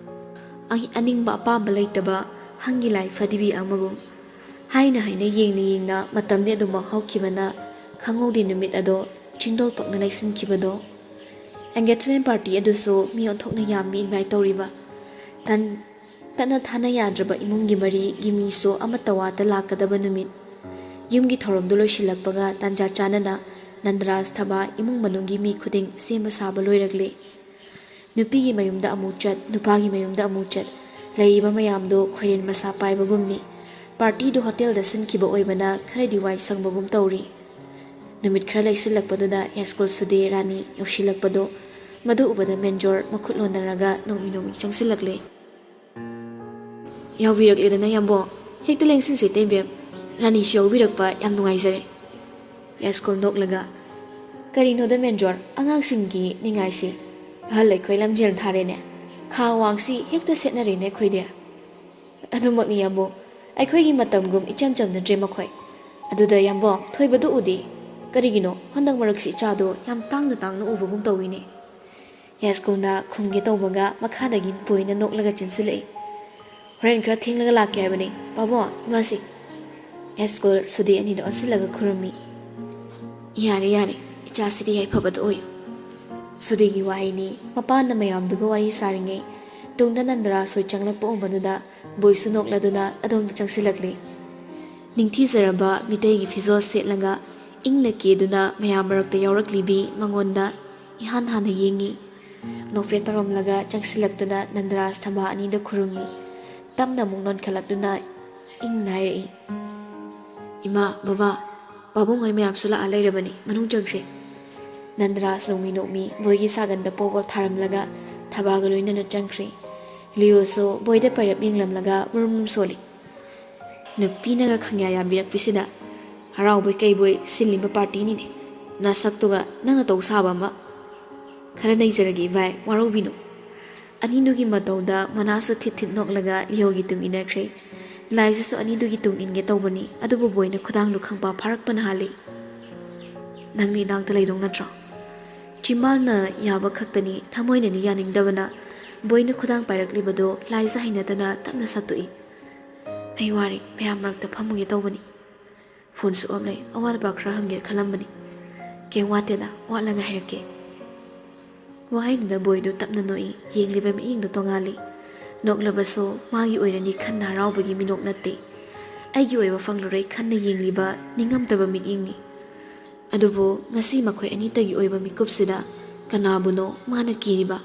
ꯑ-, ꯑꯅꯤꯡꯕ ꯑꯄꯥꯝꯕ ꯂꯩꯇꯕ ꯍꯪꯒꯤ ꯂꯥꯏ ꯐꯗꯤꯕꯤ ꯑꯃꯒꯨꯝ꯫ ꯍꯥꯏꯅ ꯍꯥꯏꯅ ꯌꯦꯡꯅ ꯌꯦꯡꯅ ꯃꯇꯝꯗꯤ ꯑꯗꯨꯃꯛ ꯍꯧꯈꯤꯕꯅ ꯈꯪꯍꯧꯗꯦ꯫ ꯅꯨꯃꯤꯠ ꯑꯗꯣ ꯆꯤꯡꯗꯣꯜ ꯄꯛꯅ ꯂꯩꯁꯤꯟꯈꯤꯕꯗꯣ꯫ Engagement party ꯑꯗꯨꯁꯨ ꯃꯤ ꯑꯣꯟꯊꯣꯛꯅ ꯌꯥꯝꯃꯤ invite ꯇꯧꯔꯤꯕ꯫ ꯇꯟ-, ꯇꯠꯅ ꯊꯥꯅ ꯌꯥꯗ꯭ꯔꯕ ꯏꯃꯨꯡꯒꯤ ꯃꯔꯤꯒꯤ ꯃꯤꯁꯨ ꯑꯃꯠꯇ ꯋꯥꯠꯇ ꯂꯥꯛꯀꯗꯕ ꯅꯨꯃꯤꯠ꯫ ꯌꯨꯝꯒꯤ ꯊꯧꯔꯝꯗꯨ ꯂꯣꯏꯁꯤꯜꯂꯛꯄꯒ ꯇꯥꯟꯖꯥ ꯆꯥꯅꯅ ꯅꯟꯗꯔꯥꯖ ꯊꯕꯥ ꯏꯃꯨꯡ ꯃꯅꯨꯡꯒꯤ ꯃꯤ ꯈꯨꯗꯤꯡ ꯁꯦꯝꯕ ꯁꯥꯕ ꯂꯣꯏꯔꯛꯂꯦ꯫ ꯅꯨꯄꯤꯒꯤ ꯃꯌꯨꯝꯗ ꯑꯃꯨꯛ ꯆꯠ, ꯅꯨꯄꯥꯒꯤ ꯃꯌꯨꯝꯗ ꯑꯃꯨꯛ ꯆꯠ, ꯂꯩꯔꯤꯕ ꯃꯌꯥꯝꯗꯨ ꯈꯣꯏꯔꯦꯟ ꯃꯁꯥ ꯄꯥꯏꯕꯒꯨꯝꯅꯤ꯫ Partyꯗꯨ ꯍꯣꯇꯦꯜꯗ ꯁꯤꯟꯈꯤꯕ ꯑꯣꯏꯕꯅ ꯈꯔꯗꯤ ꯋꯥꯏ ꯁꯪꯕꯒꯨꯝ ꯇꯧꯔꯤ꯫ ꯅꯨꯃꯤꯠ ꯈꯔ ꯂꯩꯁꯤꯜꯂꯛꯄꯗꯨꯗ ꯌꯥꯏꯁ꯭ꯀꯨꯜ ꯁꯨꯗꯦ ꯔꯥꯅꯤ ꯌꯧꯁꯤꯜꯂꯛꯄꯗꯣ, ꯃꯗꯨ ꯎꯕꯗ ꯃꯦꯟꯖꯣꯔ ꯃꯈꯨꯠ ꯂꯣꯟꯅꯔꯒ ꯅꯣꯡꯃꯤ ꯅꯣꯡꯃꯤ ꯆꯪꯁꯤꯜꯂꯛꯂꯦ꯫ "ꯌꯥꯎꯕꯤꯔꯛꯂꯦꯗꯅ ꯌꯥꯝꯕꯣ, ꯍꯦꯛꯇ ꯂꯦꯡꯁꯤꯟꯁꯦ ꯏꯇꯩꯃꯕꯦꯝ, ꯔꯥꯅꯤꯁꯨ ꯌꯥꯎꯕꯤꯔꯛꯄ ꯌꯥꯝ ꯅꯨꯡꯉꯥꯏꯖꯔꯦ"꯫ ꯌꯥꯏꯁ꯭ꯀꯨꯜ ꯅꯣꯛꯂꯒ, "ꯀꯔꯤꯅꯣꯗ ꯃꯦꯟꯖꯣꯔ, ꯑꯉꯥꯡꯁꯤꯡꯒꯤ ꯅꯤꯡꯉꯥꯏꯁꯤ? ꯑꯍꯜ ꯑꯩꯈꯣꯏ ꯂꯝꯖꯦꯜ ꯊꯥꯔꯦꯅꯦ, ꯈꯥ ꯋꯥꯡꯁꯤ ꯍꯦꯛꯇ ꯁꯦꯠꯅꯔꯦꯅꯦ ꯑꯩꯈꯣꯏꯗꯤ"꯫ "ꯑꯗꯨꯃꯛꯅꯤ ꯌꯥꯝꯕꯣ, ꯑꯩꯈꯣꯏꯒꯤ ꯃꯇꯝꯒꯨꯝ ꯏꯆꯝ ꯆꯝꯅꯗ꯭ꯔꯦ ꯃꯈꯣꯏ꯫ ꯑꯗꯨꯗ ꯌꯥꯝꯕꯣ, ꯊꯣꯏꯕꯗꯨ ꯎꯗꯦ? ꯀꯔꯤꯒꯤꯅꯣ ꯍꯟꯗꯛ ꯃꯔꯛꯁꯤ ꯏꯆꯥꯗꯣ ꯌꯥꯝ ꯇꯥꯡꯅ ꯇꯥꯡꯅ ꯎꯕꯒꯨꯝ ꯇꯧꯏꯅꯦ"꯫ ꯌꯥꯏꯁ꯭ꯀꯨꯜꯅ ꯈꯨꯝꯒꯦ ꯇꯧꯕꯒ ꯃꯈꯥꯗꯒꯤ ꯕꯣꯏꯅ ꯅꯣꯛꯂꯒ ꯆꯦꯟꯁꯤꯜꯂꯛꯏ꯫ "ꯍꯣꯔꯦꯟ ꯈꯔ ꯊꯦꯡꯂꯒ ꯂꯥꯛꯀꯦ ꯍꯥꯏꯕꯅꯤ ꯄꯥꯕꯨꯡ, ꯏꯃꯥꯁꯤ"꯫ ꯌꯥꯏꯁ꯭ꯀꯨꯜ ꯁꯨꯗꯦ ꯑꯅꯤꯗ ꯑꯣꯟꯁꯤꯜꯂꯒ ꯈꯨꯔꯨꯝꯃꯤ꯫ "ꯌꯥꯔꯦ ꯌꯥꯔꯦ, ꯏꯆꯥꯁꯤꯗꯤ ꯌꯥꯏꯐꯕꯗ ꯑꯣꯏꯌꯨ"꯫ ꯁꯨꯗꯦꯒꯤ ꯋꯥꯍꯩꯅꯤ꯫ ꯃꯄꯥꯅ ꯃꯌꯥꯝꯗꯨꯒ ꯋꯥꯔꯤ ꯁꯥꯔꯤꯉꯩ ꯇꯨꯡꯗ ꯅꯟꯗꯔꯥꯖ ꯍꯣꯏ ꯆꯪꯂꯛꯄ ꯎꯕꯗꯨꯗ ꯕꯣꯏꯁꯨ ꯅꯣꯛꯂꯗꯨꯅ ꯑꯗꯣꯝꯗ ꯆꯪꯁꯤꯜꯂꯛꯂꯤ꯫ ꯅꯤꯡꯊꯤꯖꯔꯕ ꯃꯤꯇꯩꯒꯤ ꯐꯤꯖꯣꯜ ꯁꯦꯠꯂꯒ ꯏꯪꯅ ꯀꯦꯗꯨꯅ ꯃꯌꯥꯝ ꯃꯔꯛꯇ ꯌꯥꯎꯔꯛꯂꯤꯕꯤ ꯃꯉꯣꯟꯗ ꯏꯍꯥꯟ ꯍꯥꯟꯅ ꯌꯦꯡꯉꯤ꯫ ꯅꯣꯛꯐꯦꯠ ꯇꯧꯔꯝꯂꯒ ꯆꯪꯁꯤꯜꯂꯛꯇꯨꯅ ꯅꯟꯗꯔꯥꯖ ꯊꯕꯥ ꯑꯅꯤꯗ ꯈꯨꯔꯨꯝꯃꯤ꯫ ꯇꯞꯅ ꯑꯃꯨꯛ ꯅꯣꯟꯈꯠꯂꯛꯇꯨꯅ ꯏꯪꯅ ꯍꯥꯏꯔꯛꯏ, "ꯏꯃꯥ, ꯕꯕꯥ, ꯄꯥꯕꯨꯡ ꯍꯣꯏ ꯃꯌꯥꯝꯁꯨ ꯂꯥꯛꯑ ꯂꯩꯔꯕꯅꯤ, ꯃꯅꯨꯡ ꯆꯪꯁꯦ꯫" ꯅꯟꯗꯔꯥꯖ ꯅꯣꯡꯃꯤ ꯅꯣꯛꯃꯤ ꯕꯣꯏꯒꯤ ꯁꯥꯒꯟꯗ ꯄꯣꯞ ꯄꯣꯞ ꯊꯥꯔꯝꯂꯒ ꯊꯕꯥꯒ ꯂꯣꯏꯅꯅ ꯆꯪꯈ꯭ꯔꯦ꯫ ꯂꯤꯌꯣꯁꯨ ꯕꯣꯏꯗ ꯄꯥꯏꯔꯞ ꯌꯦꯡꯂꯝꯂꯒ ꯃꯨꯔꯨꯝ ꯃꯨꯔꯨꯝ ꯁꯣꯜꯂꯤ꯫ ꯅꯨꯄꯤꯅꯒ ꯈꯪꯌꯥ ꯌꯥꯕꯤꯔꯛꯄꯤꯁꯤꯗ ꯍꯔꯥꯎꯕꯣꯏ ꯀꯩꯕꯣꯏ ꯁꯤꯜꯂꯤꯕ ꯄꯥꯔꯇꯤꯅꯤꯅꯦ꯫ ꯅꯁꯛꯇꯨꯒ ꯅꯪꯅ ꯇꯧ ꯁꯥꯕ ꯑꯃ꯫ "ꯈꯔ ꯅꯩꯖꯔꯒꯦ ꯏꯚꯥꯏ, ꯋꯥꯔꯧꯕꯤꯅꯨ꯫" ꯑꯅꯤꯗꯨꯒꯤ ꯃꯇꯧꯗ ꯃꯅꯥꯁꯨ ꯊꯤꯠ ꯊꯤꯠ ꯅꯣꯛꯂꯒ ꯂꯤꯌꯣꯒꯤ ꯇꯨꯡ ꯏꯟꯅꯈ꯭ꯔꯦ꯫ ꯂꯥꯏꯖꯁꯨ ꯑꯅꯤꯗꯨꯒꯤ ꯇꯨꯡ ꯏꯟꯒꯦ ꯇꯧꯕꯅꯤ, ꯑꯗꯨꯕꯨ ꯕꯣꯏꯅ ꯈꯨꯗꯥꯡꯗꯨ ꯈꯪꯄꯥ ꯐꯥꯔꯛꯄꯅ ꯍꯥꯜꯂꯤ꯫ "ꯅꯪꯗꯤ ꯏꯅꯥꯛꯇ ꯂꯩꯗꯧ ꯅꯠꯇ꯭ꯔꯣ?" ꯆꯤꯝꯕꯥꯜꯅ ꯌꯥꯕ ꯈꯛꯇꯅꯤ, ꯊꯃꯣꯏꯅꯅꯤ ꯌꯥꯅꯤꯡꯗꯕꯅ ꯕꯣꯏꯅ ꯈꯨꯗꯥꯡ ꯄꯥꯏꯔꯛꯂꯤꯕꯗꯨ ꯂꯥꯏꯖ ꯍꯩꯅꯗꯅ ꯇꯞꯅ ꯁꯠꯇꯣꯛꯏ꯫ "ꯑꯩ ꯋꯥꯔꯦ, ꯃꯌꯥꯝ ꯃꯔꯛꯇ ꯐꯝꯃꯨꯒꯦ ꯇꯧꯕꯅꯤ꯫ ꯐꯣꯟꯁꯨ ꯑꯣꯞ ꯂꯩ, ꯑꯋꯥꯠ ꯑꯄꯥ ꯈꯔ ꯍꯪꯒꯦ ꯈꯜꯂꯝꯕꯅꯤ꯫" "ꯀꯩꯝ ꯋꯥꯠꯇꯦꯗ, ꯋꯥꯠꯂꯒ ꯍꯥꯏꯔꯛꯀꯦ꯫" ꯋꯥꯍꯩꯗꯨꯗ ꯕꯣꯏꯗꯨ ꯇꯞꯅ ꯅꯣꯛꯏ, ꯌꯦꯡꯂꯤꯕ ꯃꯤꯠꯌꯦꯡꯗꯨ ꯇꯣꯉꯥꯜꯂꯤ꯫ ꯅꯣꯛꯂꯕꯁꯨ ꯃꯥꯒꯤ ꯑꯣꯏꯔꯅꯤ ꯈꯟꯅ ꯍꯔꯥꯎꯕꯒꯤ ꯃꯤꯅꯣꯛ ꯅꯠꯇꯦ꯫ ꯑꯩꯒꯤ ꯑꯣꯏꯕ ꯐꯪꯂꯨꯔꯦ ꯈꯟꯅ ꯌꯦꯡꯂꯤꯕ ꯅꯤꯡꯉꯝꯗꯕ ꯃꯤꯠꯌꯦꯡꯅꯤ꯫ ꯑꯗꯨꯕꯨ ꯉꯁꯤ ꯃꯈꯣꯏ ꯑꯅꯤꯇꯒꯤ ꯑꯣꯏꯕ ꯃꯤꯀꯨꯞꯁꯤꯗ ꯀꯅꯥꯕꯨꯅꯣ ꯃꯥꯅ ꯀꯤꯔꯤꯕ?